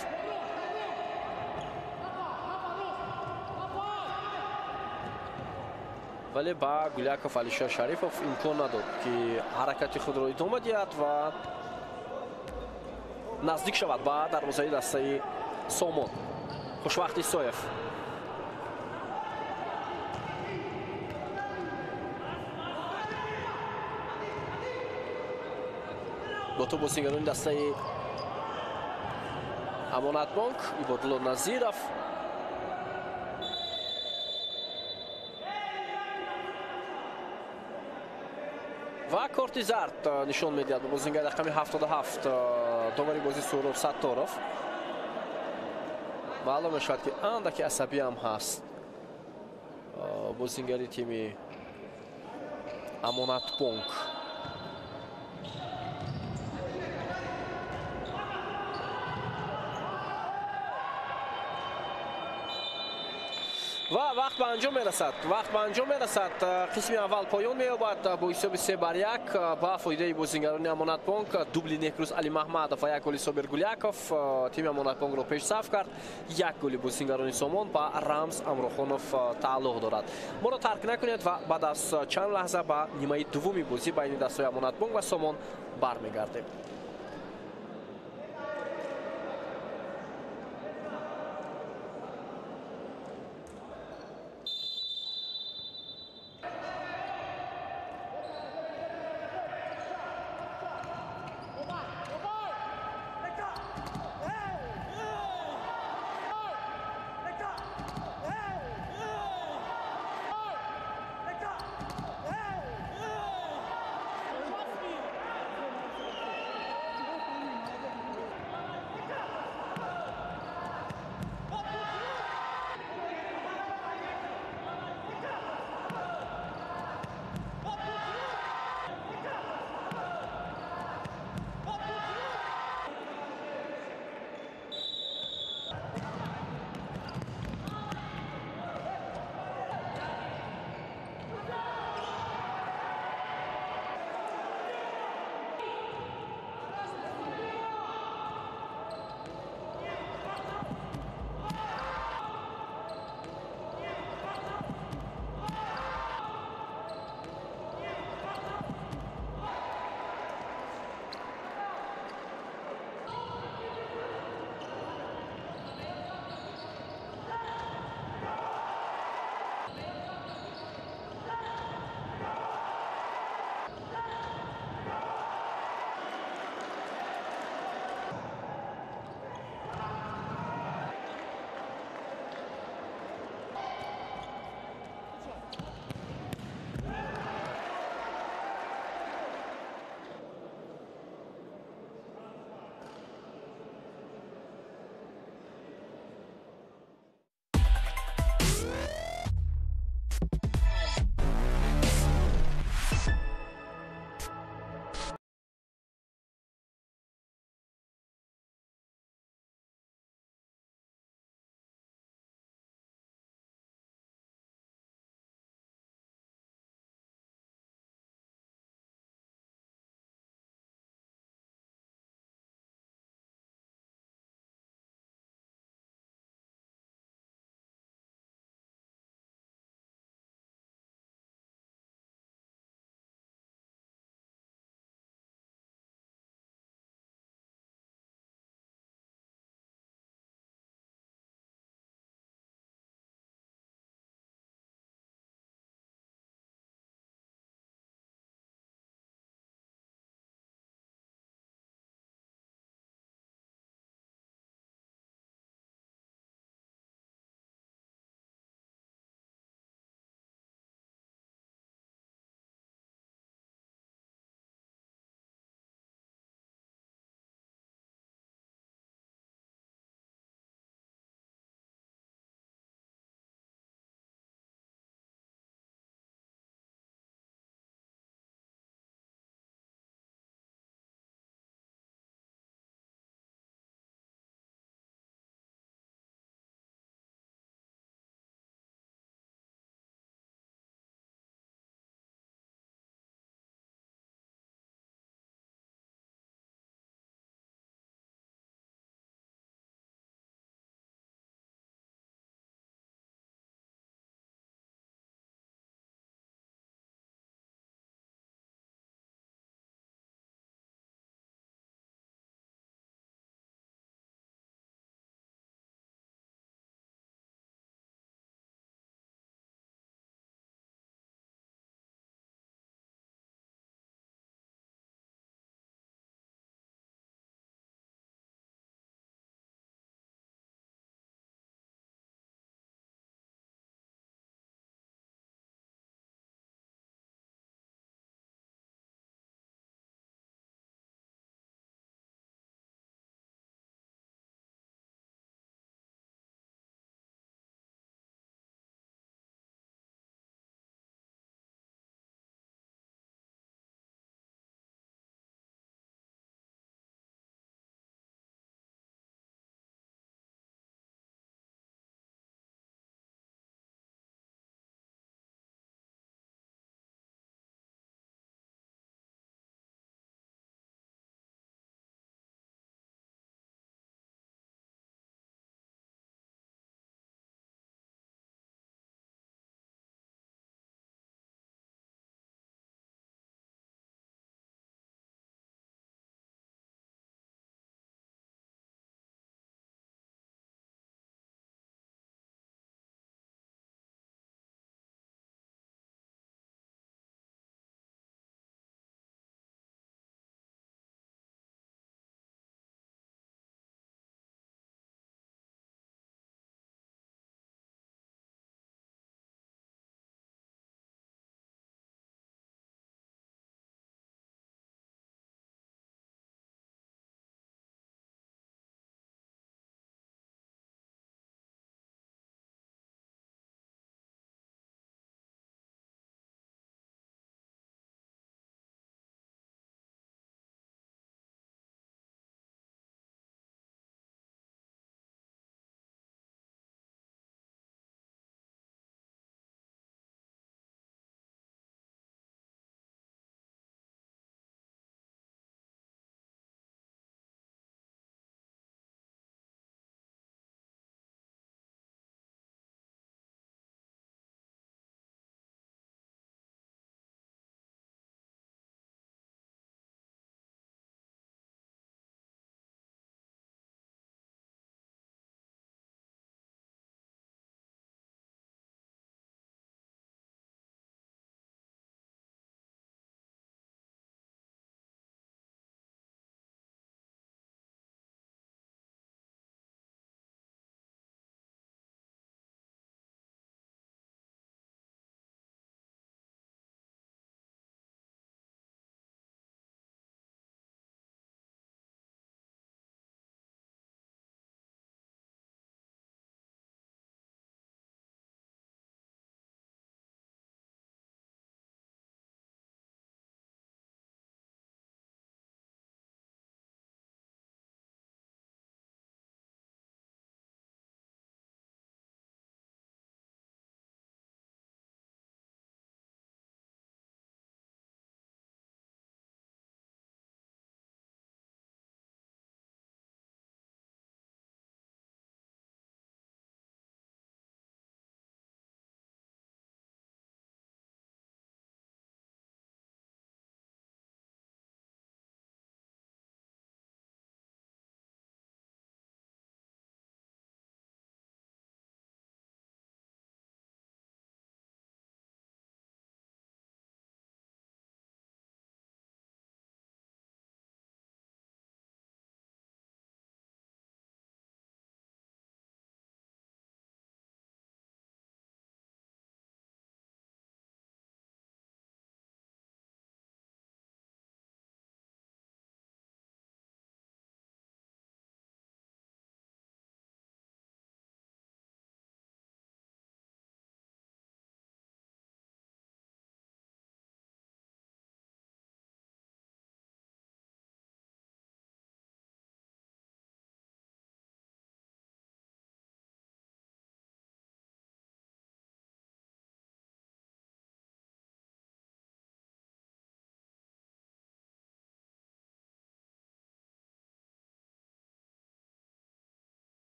Вале ба Гуляков Алишер Шарифов имкон надод, ки ҳаракати худро идома диҳад ва наздик шавад ба дарвозаи дастаи Сомон. Хушвақт Исоев. Бо тӯб бозингарони дастаи Амонатбонк, Ибодулло Назиров. Ва корти зард нишон медиҳад ба бозингари рақами 77 довари бозӣ Суҳроб Сатторов. Маълум мешавад, ки андаки асабӣ ҳам ҳаст бозингари тими Амонатбонк. Ва вақт ба анҷом мерасад. Вақт ба анҷом мерасад. Қисми аввал поён меёбад бо ҳисоби 3-1 ба фоидаи бозингарони Амонатбонк. Дубли Некрӯз Алимаҳмадов ва як голи Собир Гуляков тими Амонатбонкро пешсаф кард. Як голи бозингарони Сомон ба Рамз Амрохонов тааллуқ дорад. Моро тарк накунед ва баъд аз чанд лаҳза ба нимаи дуввуми бозӣ байни дастҳои Амонатбонк ва Сомон бармегардем.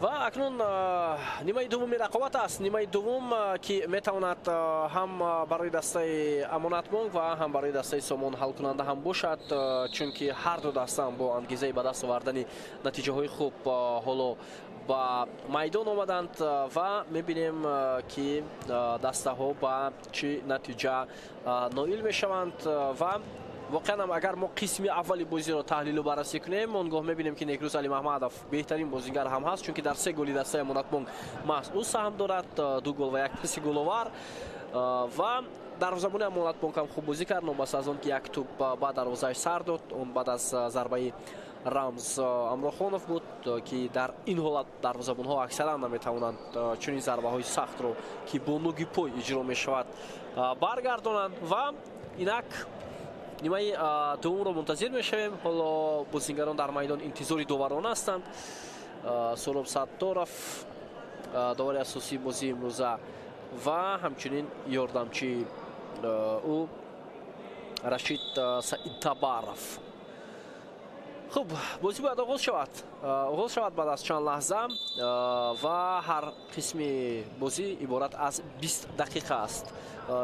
Ва акнун нимаи дуввуми рақобат аст. Нимаи дуввум, ки метавонад ҳам барои дастаи Амонатбонк ва ҳам барои дастаи Сомон ҳалкунанда ҳам бошад, чунки ҳар ду даста бо ангезаи ба даст овардани натиҷаҳои хуб ҳоло ба майдон омаданд ва мебинем, ки дастаҳо ба чӣ натиҷа ноил мешаванд. Ва воқеан ҳам агар мо қисми аввали бозиро таҳлилу баррасӣ кунем, он гоҳ мебинем, ки Некрӯз Алимаҳмадов беҳтарин бозингар ҳам ҳаст, чунки дар 3 голи дастаи Амонатбонк маҳз ӯ саҳм дорад, 2 гол ва 1 паси головар. Ва дарвозабони Амонатбонк ҳам хуб бозӣ кард, новобаста аз он ки як тӯб ба дарвозааш сар дод. Он баъд аз зарбаи Рамз Амрохонов буд, ки дар ин ҳолат дарвозабонҳо аксаран наметавонанд чунин зарбаҳои сахтро, ки бо нуги пой иҷро мешавад, баргардонанд. Ва инак нимаи дуввумро мунтазир мешавем. Ҳоло бозингарон дар майдон интизори доварон ҳастанд. Суроб Сатторов, довари асосии бозии имрӯза, ва ҳамчунин ёрдамчии ӯ Рашид Саидтабаров. Хуб, бозӣ бояд оғоз шавад. Оғоз шавад баъд аз чанд лаҳза ва ҳар қисми бозӣ иборат аз 20 дақиқа аст.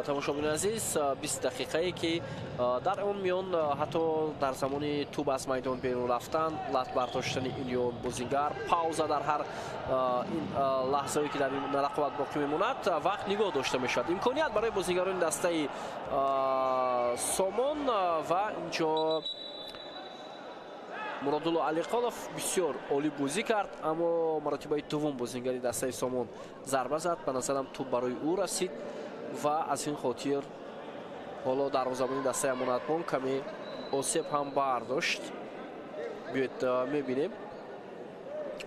Тамошобинони азиз, 20 дақиқае, ки дар он миён ҳатто дар замони тӯб аз майдон берун рафтан, лат бардоштани ин ё он бозингар, пауза дар ҳар ин лаҳзае, ки дар ин рақобат боқӣ мемонад, вақт нигоҳ дошта мешавад. Имконият барои бозингарони дастаи Сомон ва инҷо Муродулло Алиқолов бисёр олӣ бозӣ кард, аммо маротибаи дуввум бозингари дастаи Сомон зарба зад. Ба назарам тӯб барои ӯ расид ва аз ин хотир ҳоло дарвозабони дастаи Амонатбонк каме осеб ҳам бардошт. Биёед мебинем,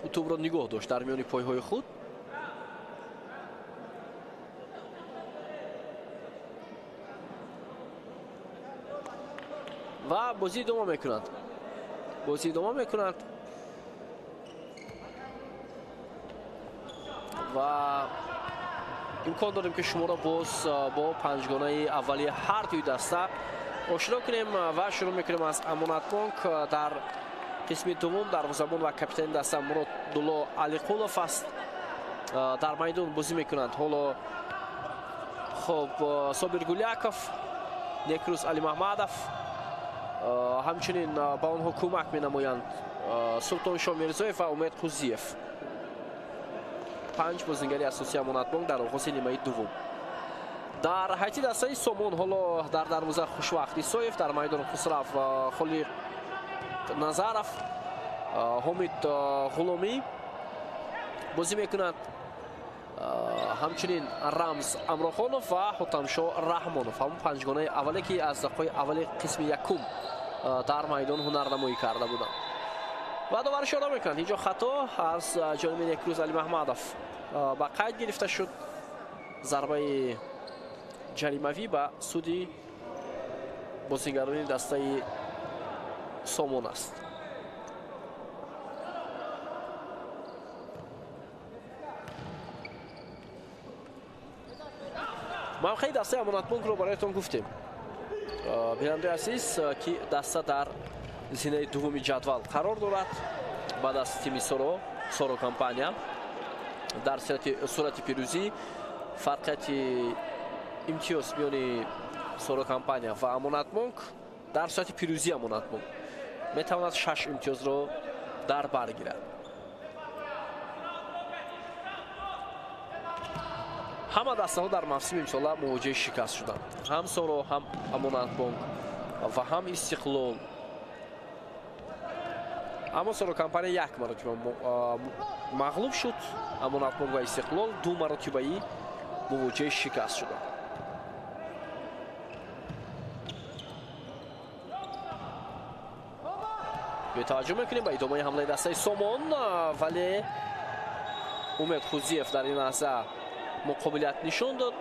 ӯ тӯбро нигоҳ дошт дар миёни пойҳои худ. Ва бозӣ идома мекунад. Бозӣ идома мекунад ва имкон дорем, ки шуморо боз бо панҷгонаи аввали ҳар дуи даста ошно кунем ва шурӯъ мекунем аз Амонатбонк. Дар қисми дуввум дарвозабон ва капитани даста Муродулло Алиқулов аст. Дар майдон бозӣ мекунанд ҳоло хуб Собир Гуляков, Некрӯз Алимаҳмадов, ҳамчунин ба онҳо кӯмак менамоянд Султоншо Мирзоев ва Умед Қузиев. 5 бозингари асосии Амонатбонк дар оғози нимаи дуввум. Дар ҳайати дастаи Сомон ҳоло дар дарвоза Хушвахт Исоев, дар майдон Хусрав Холиқ Назаров, Ҳомид Ғуломӣ бозӣ мекунанд, ҳамчунин Рамз Амрохонов ва Ҳотамшо Раҳмонов. Ҳамон панҷгонаи аввале, ки аз дақиқаи аввали қисми якум дар майдон ҳунарнамоӣ карда буданд. Ва довар ишора мекунанд, инҷо хато аз ҷониби Некрӯз Алимаҳмадов ба қайд гирифта шуд. Зарбаи ҷаримавӣ ба суди бозингарони дастаи Сомон аст. Мавқеи дастаи Амонатбонкро бароятон гуфтем, бинандаи азиз, ки даста дар зинаи дуввуми ҷадвал қарор дорад баъд аз тими Соро компания. Дар сурати пирӯзӣ фарқияти имтиёз миёни Соро компания ва Амонатбонк дар сурати пирӯзии Амонатбонк метавонад 6 имтиёзро дар бар гирад. Ҳама дастаҳо дар мавсими имсола мувоҷиҳи шикаст шуданд, ҳам Соро, ҳам Амонатбонк ва ҳам Истиқлол. Аммо Соро компания як маротиба мағлуб шуд, Амонатбонк ва Истиқлол 2 маротибаи мувоҷиҳи шикаст шуданд. Таваҷҷӯҳ мекунем ба идомаи ҳамлаи дастаи Сомон, вале Умед Хузиев дар ин лаҳза муқобилият нишон дод.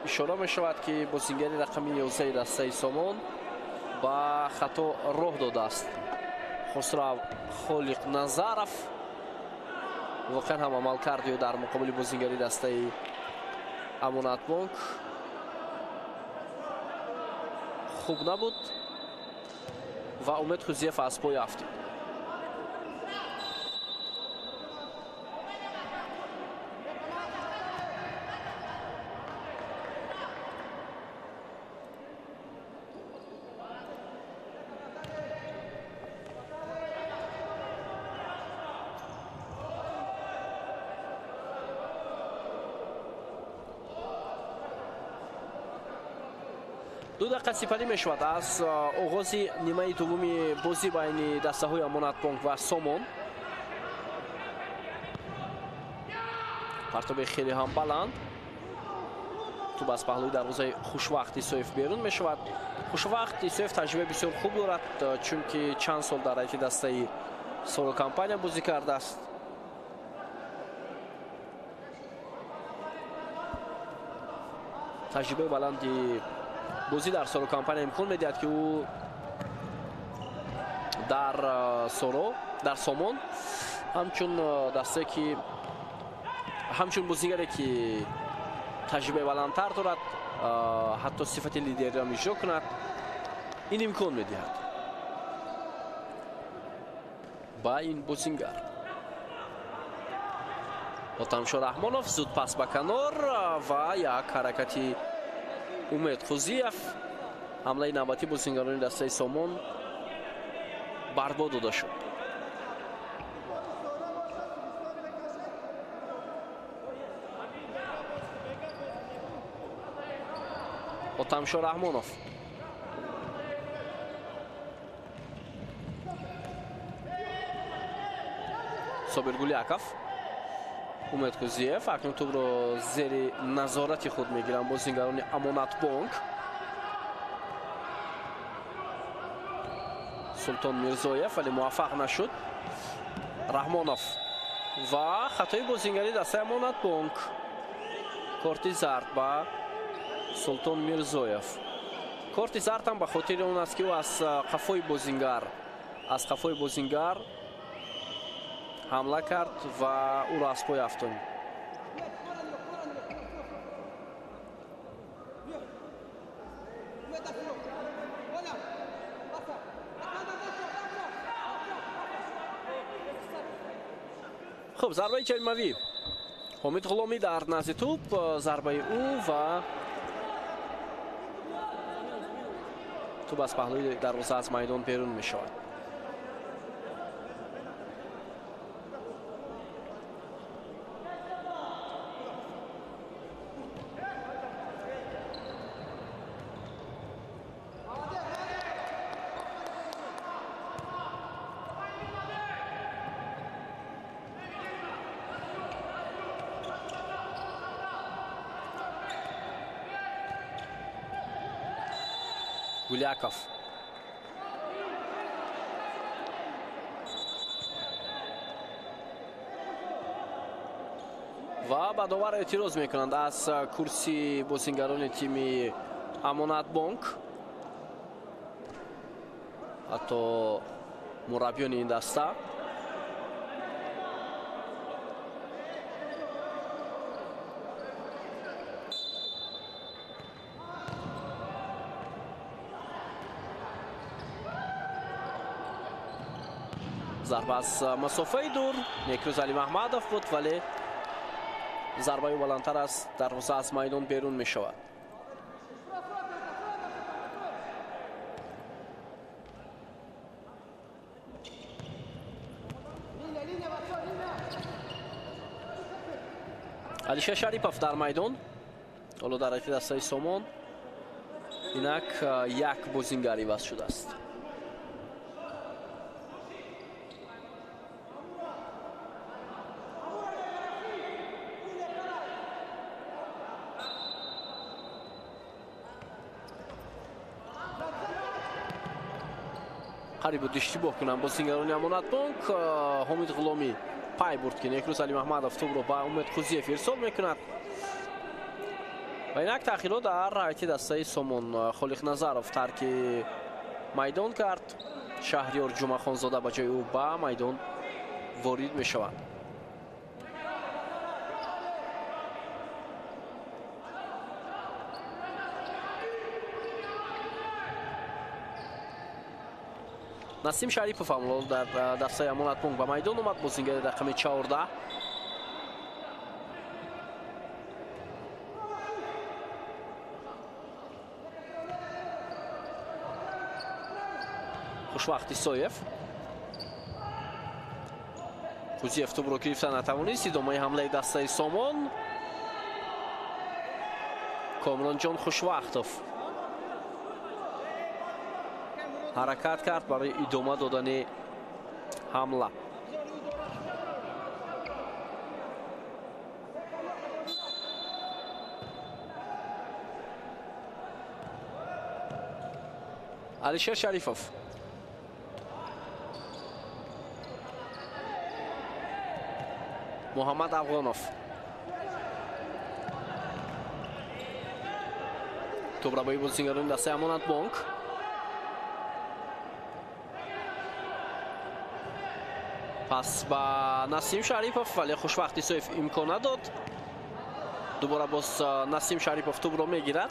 Ишора мешавад, ки бозингари рақами 11 дастаи Сомон ба хато роҳ додааст. Хусрав Холиқ Назаров воқеан ҳам амал кард ё дар муқобили бозингари дастаи Амонатбонк хуб набуд ва Умед Хузиев аз пой афтид. 2 дақиқа сипарӣ мешавад аз оғози нимаи дуввуми бозӣ байни дастаҳои Амонатбонк ва Сомон. Партоби хеле ҳам баланд. Тӯб аз паҳлӯи дарвозаи Хушвақт Исоев берун мешавад. Хушвақт Исоев таҷрибаи бисёр хуб дорад, чунки чанд сол дар ҳайати дастаи Соро компания бозӣ кардааст. Таҷрибаи баланди бозӣ дар Соро компания имкон медиҳад, ки ӯ дар Соро, дар Сомон ҳамчун дастае ки ҳамчун бозигаре ки таҷрибаи баландтар дорад, ҳатто сифати лидериро иҷро кунад, ин имкон медиҳад ба ин бозингар. Отамшо Раҳмонов зуд пас ба канор ва як ҳаракати Умед Қузиев. Ҳамлаи навбатӣ бозингарони дастаи Сомон барбод дода шуд. Отамшо Раҳмонов Собир Гуляков, Умед Қузиев акнун тӯбро зери назорати худ мегиранд бозингарони Амонатбонк. Султон Мирзоев, вале муваффақ нашуд. Раҳмонов ва хатои бозингари дастаи Амонатбонк. Корти зард ба Султон Мирзоев. Корти зард ҳам ба хотири он аст, ки ӯ аз қафои бозингар ҳамла кард ва ӯро аз пой афтонд. Хуб, зарбаи ҷаримавӣ. Ҳомид Ғуломӣ дар назди тӯб, зарбаи ӯ ва тӯб аз паҳлӯи дарвоза аз майдон берун мешавад. Гуляков. Ва ба довар эътироз мекунанд аз курсии бозингарони тими Амонатбонк. Ҳатто мураббиёни ин даста. Зарба аз масофаи дур Некрӯз Алимаҳмадов буд, вале зарбаи баландтар аз дарвоза аз майдон берун мешавад. Алишер Шарипов дар майдон, ҳоло дар ҳайати дастаи Сомон инак як бозингар иваз шудааст. Қариб буд иштибоҳ кунанд бозингарони Амонатбонк. Ҳомид Ғуломӣ пай бурд, ки Некрӯз Алимаҳмадов тӯбро ба Умед Қузиев ирсол мекунад. Ва инак таъхирот дар ҳайати дастаи Сомон. Холиқназаров тарки майдон кард. Шаҳриёр Ҷумъахонзода ба ҷои ӯ ба майдон ворид мешавад. Насим Шарипов ҳам дар дастаи Амонатбонк ба майдон омад. Бозингари рақами 14. Хушвақт Исоев. Қузиев тӯбро гирифта натавонист. Идомаи ҳамлаи дастаи Сомон. Комронҷон Хушвақтов. Ҳаракат кард барои идома додани ҳамла. Алишер Шарифов. Муҳаммад Афғонов. Тӯбрабои бозингарони дастаи Амонатбонк. Пас ба Насим Шарипов, вале Хушвахт Исоев имкон надод. Дубора боз Насим Шарипов тӯбро мегирад.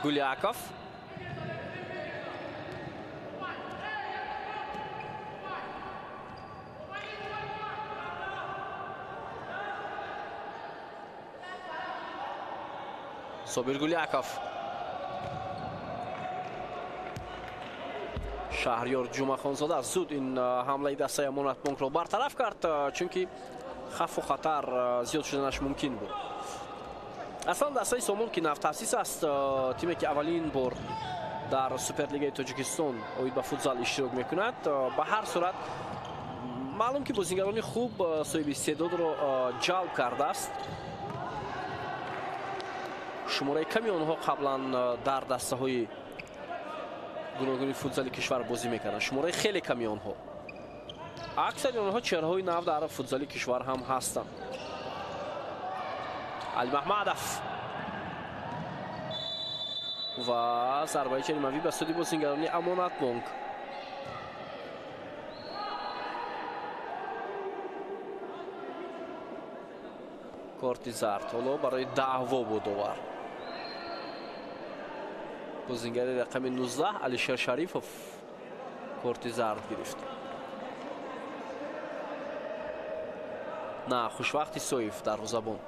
Гуляков. Собир Гуляков. Шаҳриёр Ҷумъахонзода зуд ин ҳамлаи дастаи Амонатбонкро бартараф кард, чунки хафу хатар зиёд шуданаш мумкин буд. Аслан дастаи Сомон, ки навтаъсис аст, тиме ки аввалин бор дар Суперлигаи Тоҷикистон оид ба футзал иштирок мекунад, ба ҳар сурат маълум ки бозингарони хуб соҳиби истеъдодро ҷалб кардааст. Шумораи ками онҳо қаблан дар дастаҳои гуногуни футзали кишвар бозӣ мекарданд. Шумораи хеле ками онҳо. Аксари онҳо чеҳраҳои нав дар футзали кишвар ҳам ҳастанд. Алимаҳмадов ва зарбаи ҷаримавӣ ба суди бозингарони Амонатбонк. Корти зард ҳоло барои даъво буд овар. Бозингари рақами 19 Алишер Шарифов корти зард гирифт. На, Хушвахт Исоев дарвозабон.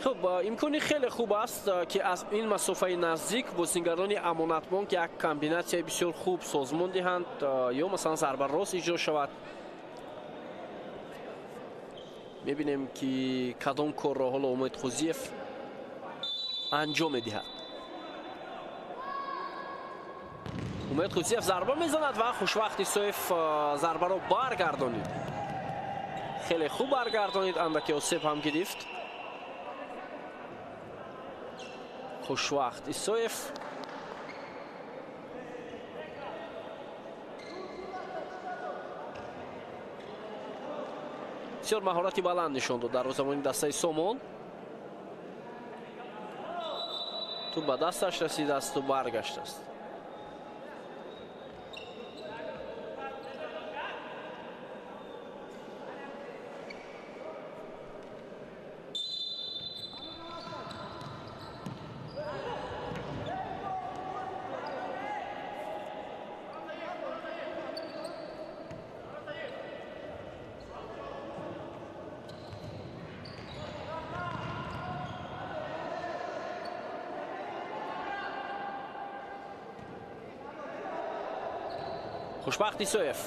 Хуб, имкони хеле хуб аст, ки аз ин масофаи наздик бозингарони Амонатбонк як комбинатсияи бисёр хуб созмон диҳанд, ё масалан зарба рост иҷро шавад. Мебинем, ки кадом корро ҳоло Умед Қӯзиев анҷом медиҳад. Умед Қӯзиев зарба мезанад ва Хушвахт Исоев зарбаро баргардонид. Хеле хуб баргардонид, андаке осеб ҳам гирифт. Хушвахт Исоев. Бисёр маҳорати баланд нишон дод дарвозабони дастаи Сомон. Тӯб ба дасташ расидасту баргаштааст. Хушбахт Исоев.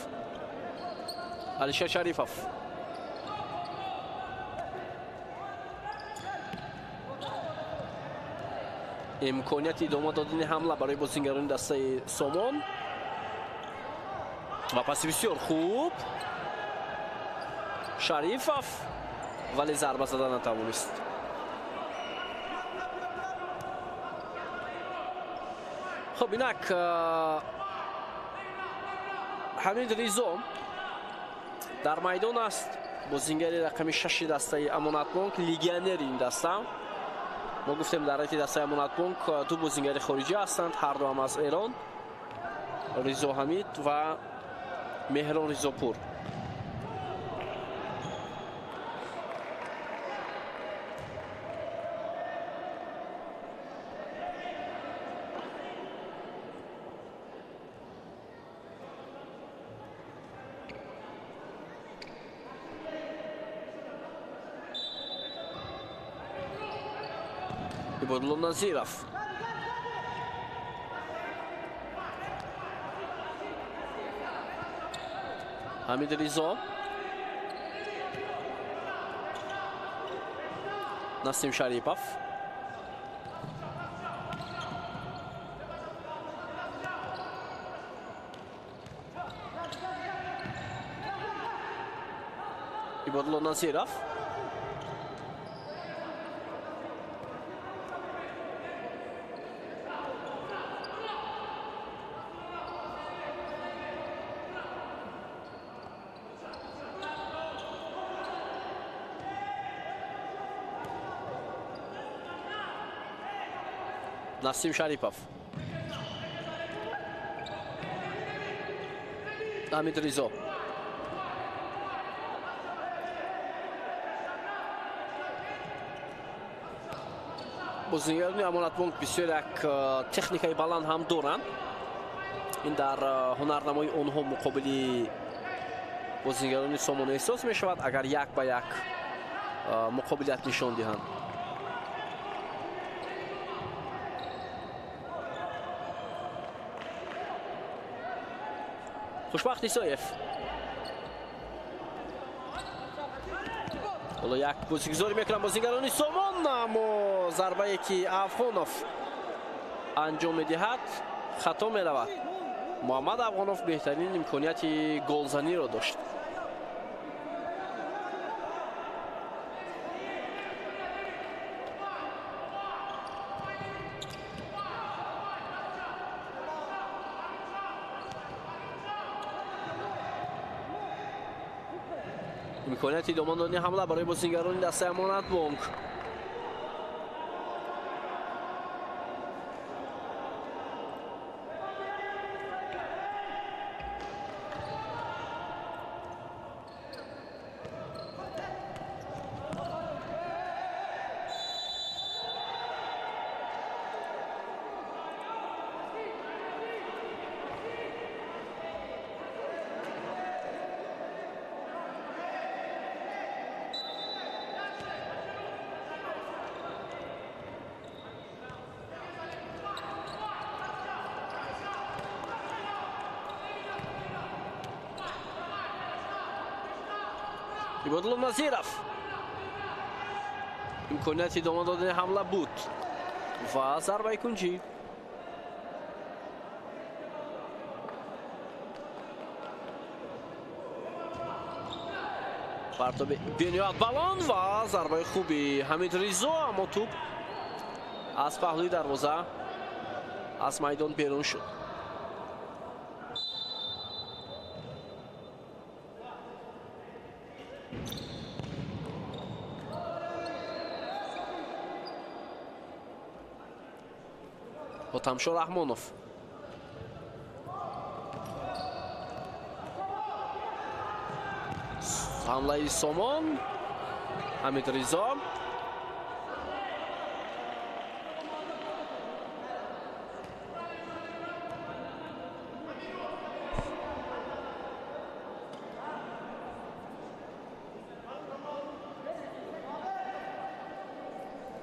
Алишер Шарифов. Имконияти идома додани ҳамла барои бозингарони дастаи Сомон. Ва паси бисёр хуб. Шарифов, вале зарба зада натавонист. Хуб, инак Ҳамид Ризо дар майдон аст. Бозингари рақами 6 дастаи Амонатбонк, легионери ин даста. Мо гуфтем, дар райти дастаи Амонатбонк ду бозингари хориҷӣ ҳастанд, ҳар ду ҳам аз Эрон. Ризо Ҳамид ва Меҳрон Ризопур. Ибодулло Назиров. Ҳамид Ризо, Насим Шарипов, Ибодулло Назиров, Насим Шарипов, Ҳамид Ризо, бозигарони Амонатбонк бисёр як техникаи баланд ҳам доранд. Ин дар ҳунарнамои онҳо муқобили бозигарони Сомон эҳсос мешавад, агар як ба як муқобилият нишон диҳанд. Хушбахт Исоев ҳоло як бозигузорӣ мекунанд бозигарони Сомон, аммо зарбае ки Афғонов анҷом медиҳад хато меравад. Муҳаммад Афғонов беҳтарин имконияти голзаниро дошт. Имконияти идома додани ҳамла барои бозигарони дастаи Амонатбонк. Ибодулло Назиров, имконияти идома додани ҳамла буд ва зарбаи кунҷӣ. Партоби бениҳоят баланд ва зарбаи хуби Ҳамид Ризо, аммо тӯб аз паҳлӯи дарвоза аз майдон берун шуд. Хотамшо Раҳмонов, ҳамлаи Сомон, Ҳамид Ризо,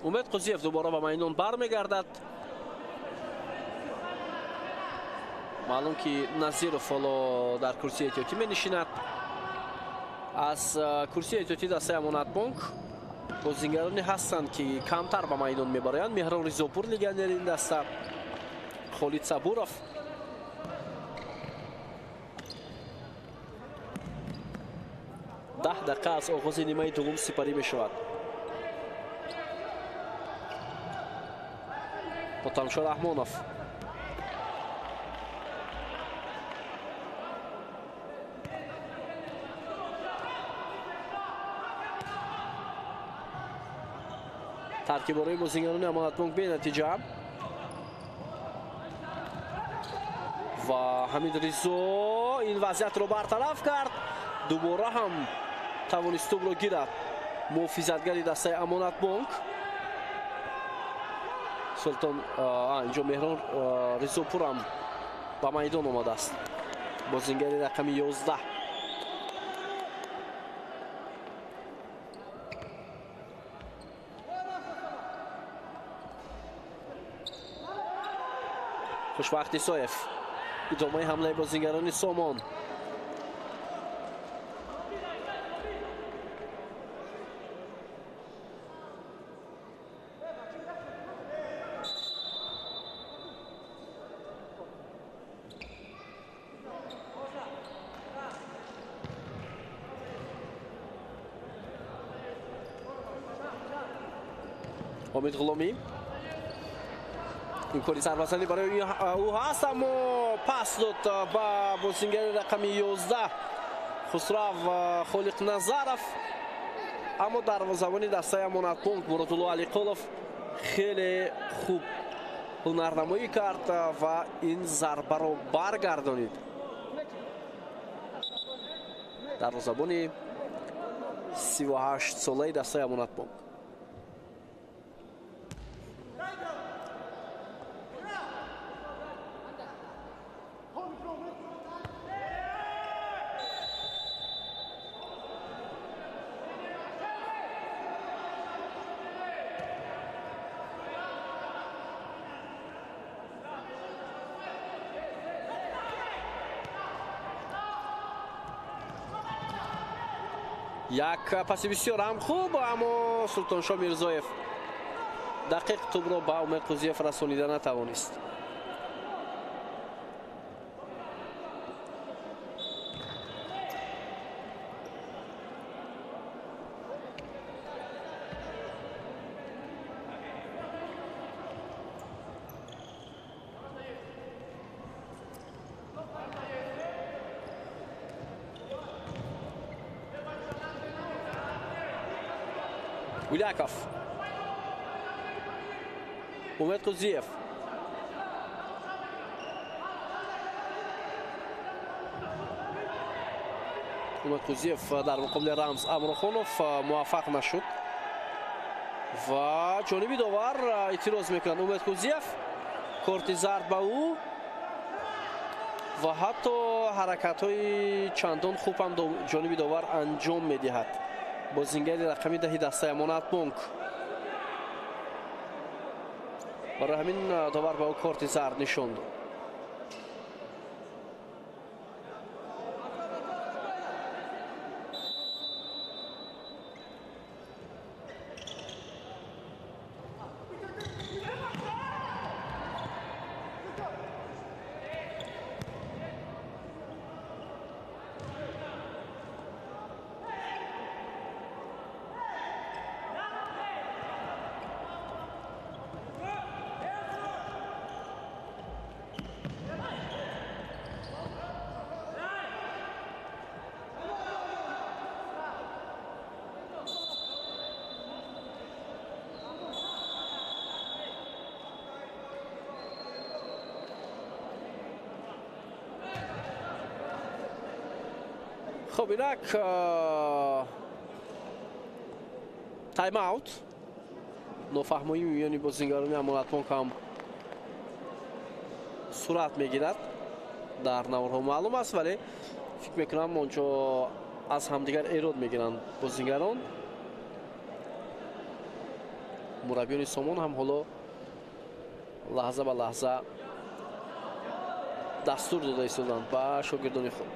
Умед Қузиев дубора ба майдон бармегардад. Маълум ки Назиров ҳоло дар курсии эҳтиётӣ менишинад. Аз курсии эҳтиётӣ дастаи Амонатбонк бозигароне ҳастанд ки камтар ба майдон мебароянд. Меҳрон Ризопур, легионери ин даста, Холид Сабуров, 10 дақиқа аз оғози нимаи дуввум сипарӣ мешавад. Хотамшо Раҳмонов, таркибораи бозигарони Амонатбонк бенатиҷа ва Ҳамид Ризо ин вазъиятро бартараф кард. Дубора ҳам тавонист тӯбро гирад муҳофизатгари дастаи Амонатбонк. Султон, инҷо Меҳрон Ризопурам ба майдон омадааст, бозингари рақами 11. Хушбахт Исоев, идомаи ҳамлаи бозингарони Сомон. Омид Ғуломӣ имкони зарбазанӣ барои ӯ ҳаст, аммо пас дод ба бозингари рақами 11 Хусрав Холиқназаров, аммо дарвозабони дастаи Амонатбонк Муродулло Алиқулов хеле хуб ҳунарнамоӣ кард ва ин зарбаро баргардонид. Дарвозабони 38 солаи дастаи Амонатбонк. Як паси бисёр ҳам хуб, аммо Султоншо Мирзоев дақиқ тӯбро ба Умед Қӯзиев расонида натавонист. Гуляков. Умед Қӯзиев. Умед Қӯзиев дар муқобили Рамз Амрухонов муваффақ нашуд ва ҷониби довар эътироз мекунад. Умед Қӯзиев корти зард ба ӯ ва ҳатто ҳаракатҳои чандон хуб ҳам ҷониби довар анҷом медиҳад. Бозингари рақами 10 дастаи Амонатбонк. Барои ҳамин довар ба ӯ корти зард нишон дод. Хуб, инак тайм-аут. Нофаҳмоӣ миёни бозингарони Амонатбонк ҳам сурат мегирад. Дар наворҳо маълум аст, вале фикр мекунам онҷо аз ҳамдигар эрод мегиранд бозингарон. Мураббиёни Сомон ҳам ҳоло лаҳза ба лаҳза дастур дода истоданд ба шогирдони худ.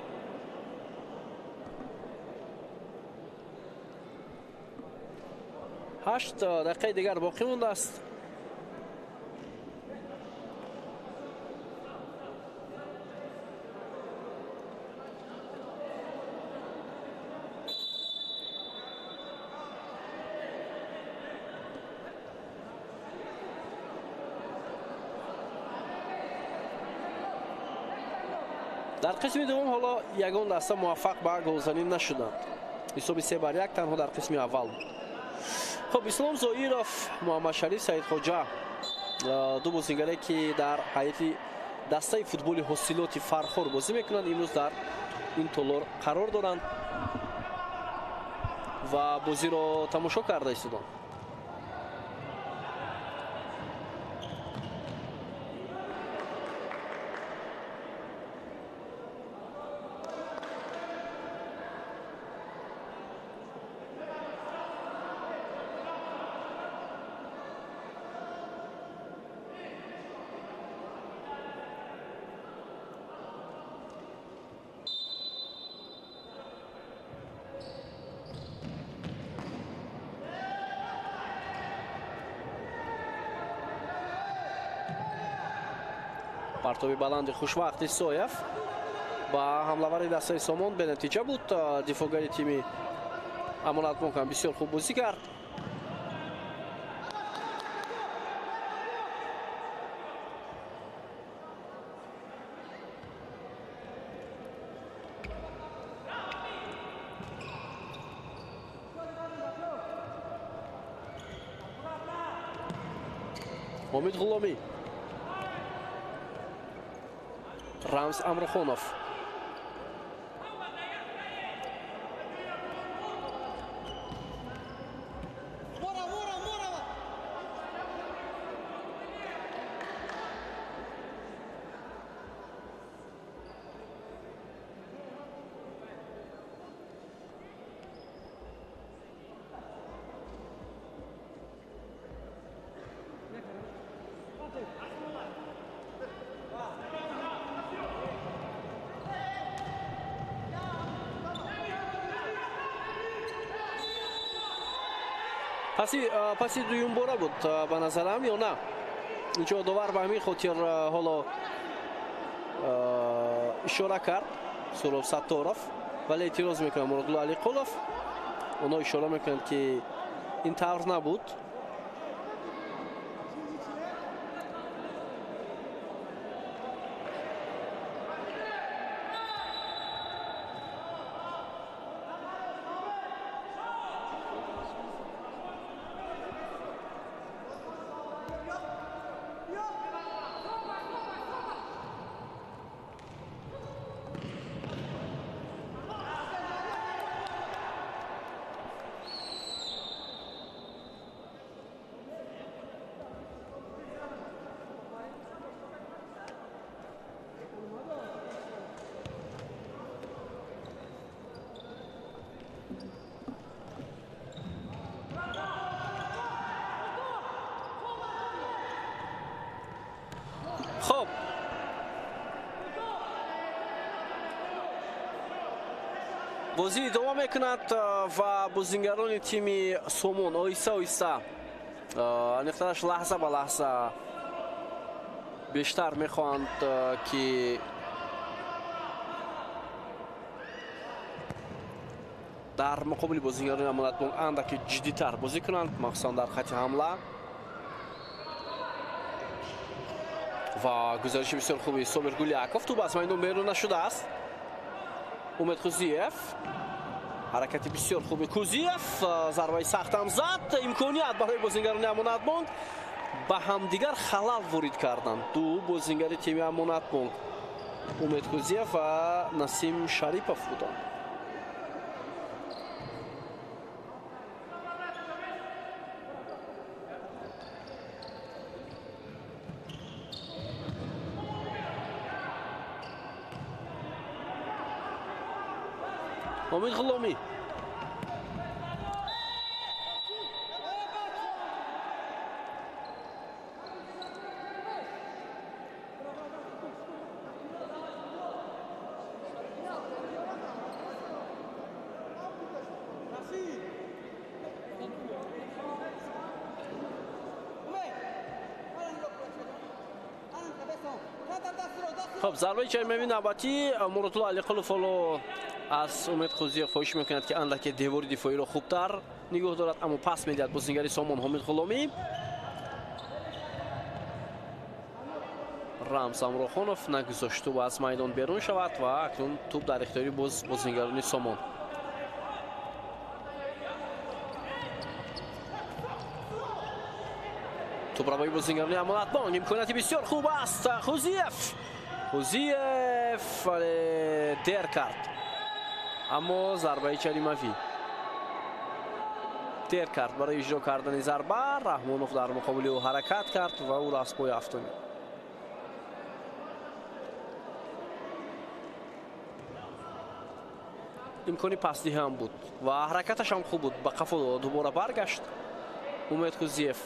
8 дақиқаи дигар боқӣ мондааст. Дар қисми дуввум ҳоло ягон даста муваффақ ба голзанӣ нашуданд. Ҳисоби 3-1 танҳо дар қисми аввал буд. Хуб, Ислом Зоиров, Муҳаммадшариф Саидхоҷа, ду бозингаре ки дар ҳайати дастаи футболи ҳосилоти Фархор бозӣ мекунанд, имрӯз дар ин толор қарор доранд ва бозиро тамошо карда истоданд. Партоби баланди хушвақт Исоев ба ҳамлавари дастаи Сомон бенатиҷа буд. Дифоъгари тими Амонатбонк ҳам бисёр хуб бозӣ кард. Омид Ғуломӣ, Рамз Амрухонов. Паси дуюмбора буд ба назарам ё на? Инҷо довар ба ҳамин хотир ҳоло ишора кард Суроб Сатторов, вале эътироз мекунад Муродулло Алиқулов. Онҳо ишора мекунанд, ки ин тавр набуд. Хоб, бозӣ идома мекунад ва бозингарони тими Сомон оҳиста оҳиста, аниқтараш лаҳза ба лаҳза бештар мехоҳанд, ки дар муқобили бозингарони Амонатбонк андаке ҷиддитар бозӣ кунанд, махсусан дар хати ҳамла. Ва гузариши бисёр хуби Собир Гуляков, тӯб аз майдон берун нашудааст. Умед Қузиев, ҳаракати бисёр хуби Кузиев, зарбаи сахтам зад. Имконият барои бозингарони Амонатбонк ба ҳамдигар халал ворид карданд. Ду бозингари тими Амонатбонк, Умед Кузиев ва Насим Шарипов буданд. Омид Ғуломӣ, хоб, зарбаи чармави навбатӣ. Муродулло Алиқулов ҳоло аз Умед Қузиев хоҳиш мекунад, ки андаке девори дифоиро хубтар нигоҳ дорад, аммо пас медиҳад бозингари Сомон Ҳомид Ғуломӣ. Рамз Амрохонов нагузошт тӯб аз майдон берун шавад ва акнун тӯб дар ихтиёри боз бозингарони Сомон. Тӯбравои бозингарони Амонатбонк, имконияти бисёр хуб аст. Хузиев, Хузиев вале дер кард, аммо зарбаи чаримавӣ дер кард барои иҷро кардани зарба. Раҳмонов дар муқобили ӯ ҳаракат кард ва ӯро аз пой афтонид. Имкони пасдиҳӣ ҳам буд ва ҳаракаташ ҳам хуб буд, ба қафо дубора баргашт Умед Хузиев.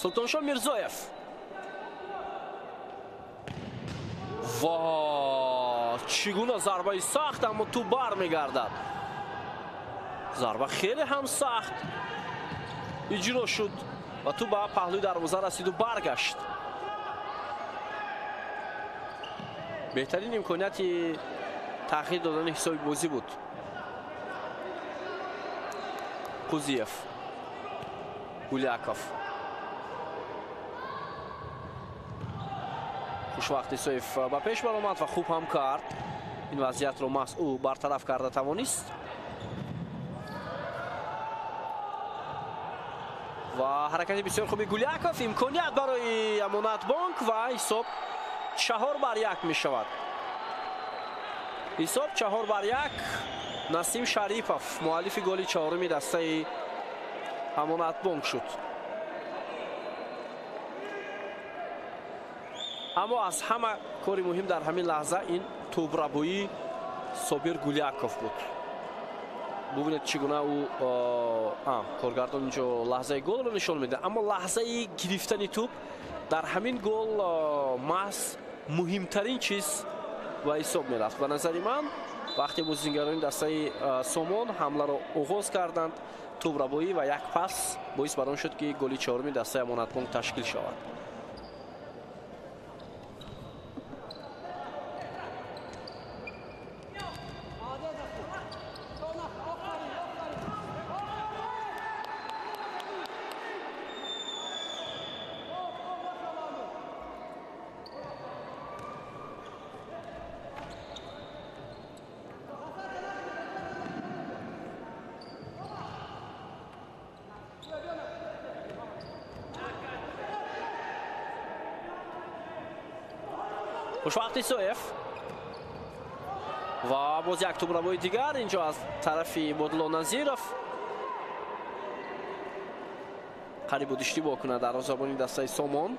Султоншо Мирзоев. Ва чӣ гуна зарбаи сахт, аммо тӯб бармегардад. Зарба хеле ҳам сахт иҷро шуд ва тӯб ба паҳлӯи дарвоза расиду баргашт. Беҳтарин имконияти тағйир додани ҳисоби бозӣ буд. Қузиев, Гуляков. Хушвақт Исоев ба пеш баромад ва хуб ҳам кард. Ин вазъиятро маҳз ӯ бартараф карда тавонист. Ва ҳаракати бисёр хуби Гуляков, имконият барои Амонатбонк ва ҳисоб 4-1 мешавад. Ҳисоб 4-1. Насим Шарипов муаллифи голи чаҳоруми дастаи Амонатбонк шуд. Аммо аз ҳама кори муҳим дар ҳамин лаҳза ин тӯбрабоии Собир Гуляков буд. Бубинед чӣ гуна ӯ коргардон инҷо лаҳзаи голро нишон медиҳад, аммо лаҳзаи гирифтани тӯб дар ҳамин гол маҳз муҳимтарин чиз ба ҳисоб мерафт. Ба назари ман вақте бозингарони дастаи Сомон ҳамларо оғоз карданд, тӯбрабоӣ ва як пас боис бар он шуд, ки голи чаҳоруми дастаи Амонатбонк ташкил шавад. Хушвақт Исоев ва боз як тӯбрабои дигар инҷо аз тарафи Бодло Назиров қариб буд иштибоҳ кунад дарвозабони дастаи Сомон.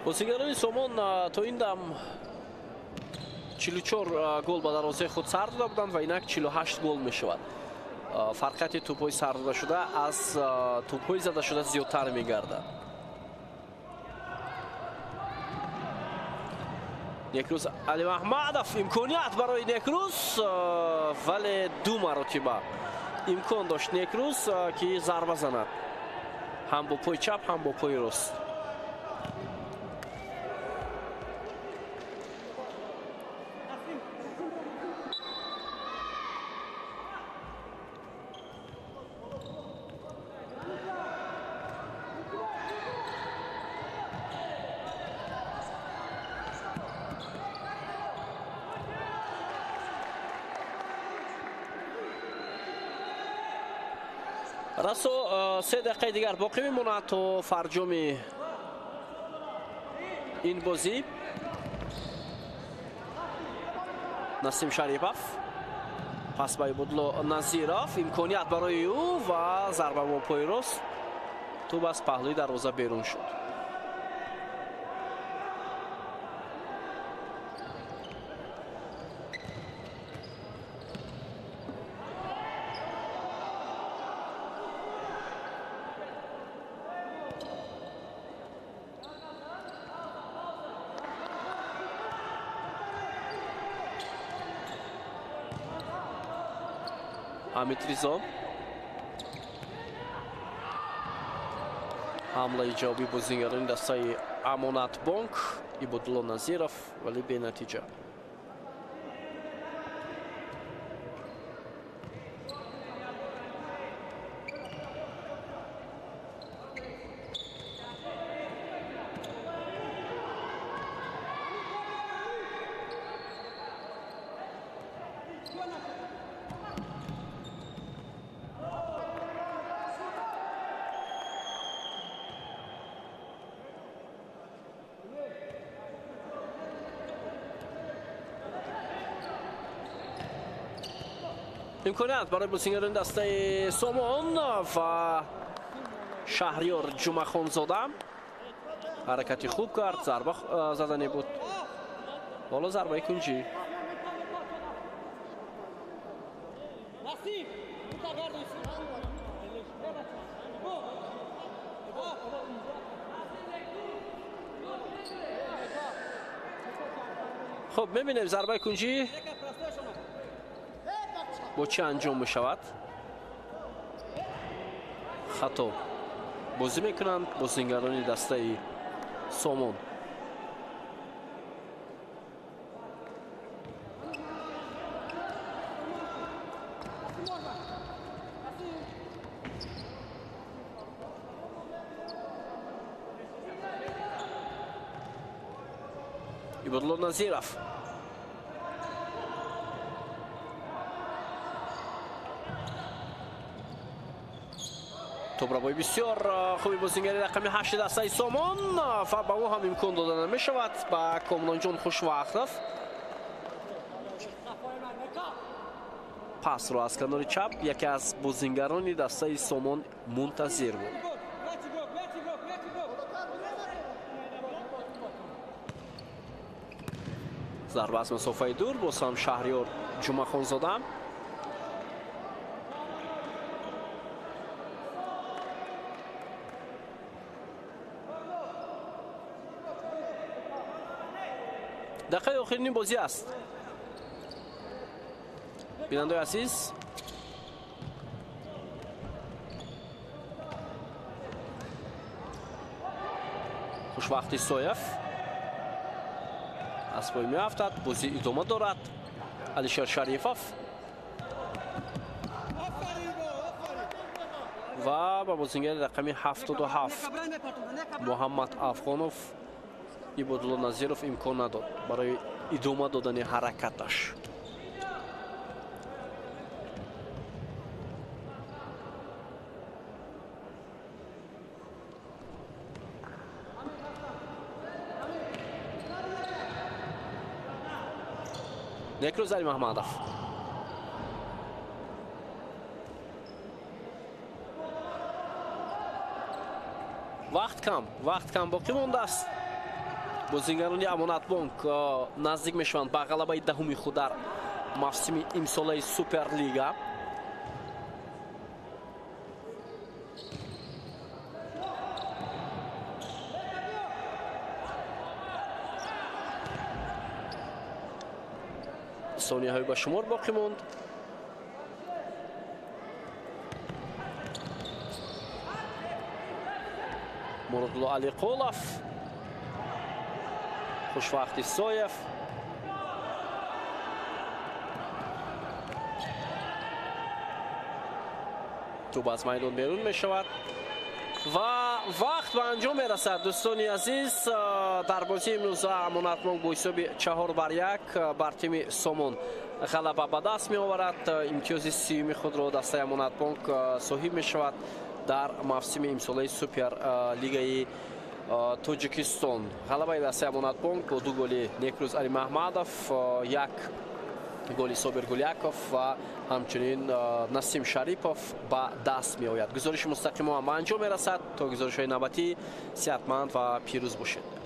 Бозигарони Сомон то ин дам 44 гол ба дарвозаи худ сар дода буданд ва инак 48 гол мешавад. Фарқияти тӯбҳои сар додашуда аз тӯбҳои задашуда зиёдтар мегардад. Некрӯз Алимаҳмадов, имконият барои Некрӯз, вале ду маротиба имкон дошт Некрӯз, ки зарба занад, ҳам бо пои чап, ҳам бо пои рост. Расо 3 дақиқаи дигар боқӣ мемонад то фарҷоми ин бозӣ. Насим Шарипов пас ба Ибодло Назиров, имконият барои ӯ ва зарба бо пои рост, тӯб аз паҳлӯи дарвоза берун шуд. Ҳамид Ризо ҳамлаи ҷавобӣ бозингарони дастаи Амонатбонк, Ибодулло Назиров, вале бенатиҷа. Имконият барои бозингарони дастаи Сомон ва Шаҳриёр Ҷумъахонзода ҳаракати хуб кард, зарба задане буд. Ҳоло зарбаи кунҷӣ. Хуб, мебинем зарбаи кунҷӣ бо чӣ анҷом мешавад. Хато. бозӣ мекунанд бозингарони дастаи Сомон. Ибодулло Назиров. Топрабои бисёр хуби бозингари рақами 8 дастаи Сомон ва ба ӯ ҳам имкон дода намешавад ба Комронҷон Хушвақтов. Пасро аз канори чап яке аз бозингарони дастаи Сомон мунтазир буд. Зарба аз масофаи дур боз ҳам Шаҳриёр Ҷумъахонзода. Дақиқаи охирини бозӣ аст. Бинандаи азиз, Хушвақт Исоев аз пой меафтад, бозӣ идома дорад. Алишер Шарифов ва ба бозингари рақами 77 Муҳаммад Афғонов Ибодулло Назиров имкон надод барои идома додани ҳаракаташ. Некрӯз Алимаҳмадов. Вақт кам боқӣ мондааст. Бозингарони Амонатбонк наздик мешаванд ба ғалабаи даҳуми худ дар мавсими имсолаи Суперлига. Сонияҳои ба шумор боқӣ монд. Муродулло Алиқулов, Хушвақт Исоев. Тӯб аз майдон берун мешавад ва вақт ба анҷом мерасад. Дӯстони азиз, дар бозии имрӯза Амонатбонк бо ҳисоби 4-1 бар тими Сомон ғалаба ба даст меоварад. Имтиёзи сиюми худро дастаи Амонатбонк соҳиб мешавад дар мавсими имсолаи Суперлигаи Тоҷикистон. Ғалабаи дастаи Амонатбонк бо 2 голи Некрӯз Алимаҳмадов, 1 голи Собир Гуляков ва ҳамчунин Насим Шарипов ба даст меояд. Гузориши мустақимо ҳам ба анҷом мерасад. То гузоришҳои навбатӣ сиҳатманд ва пирӯз бошед.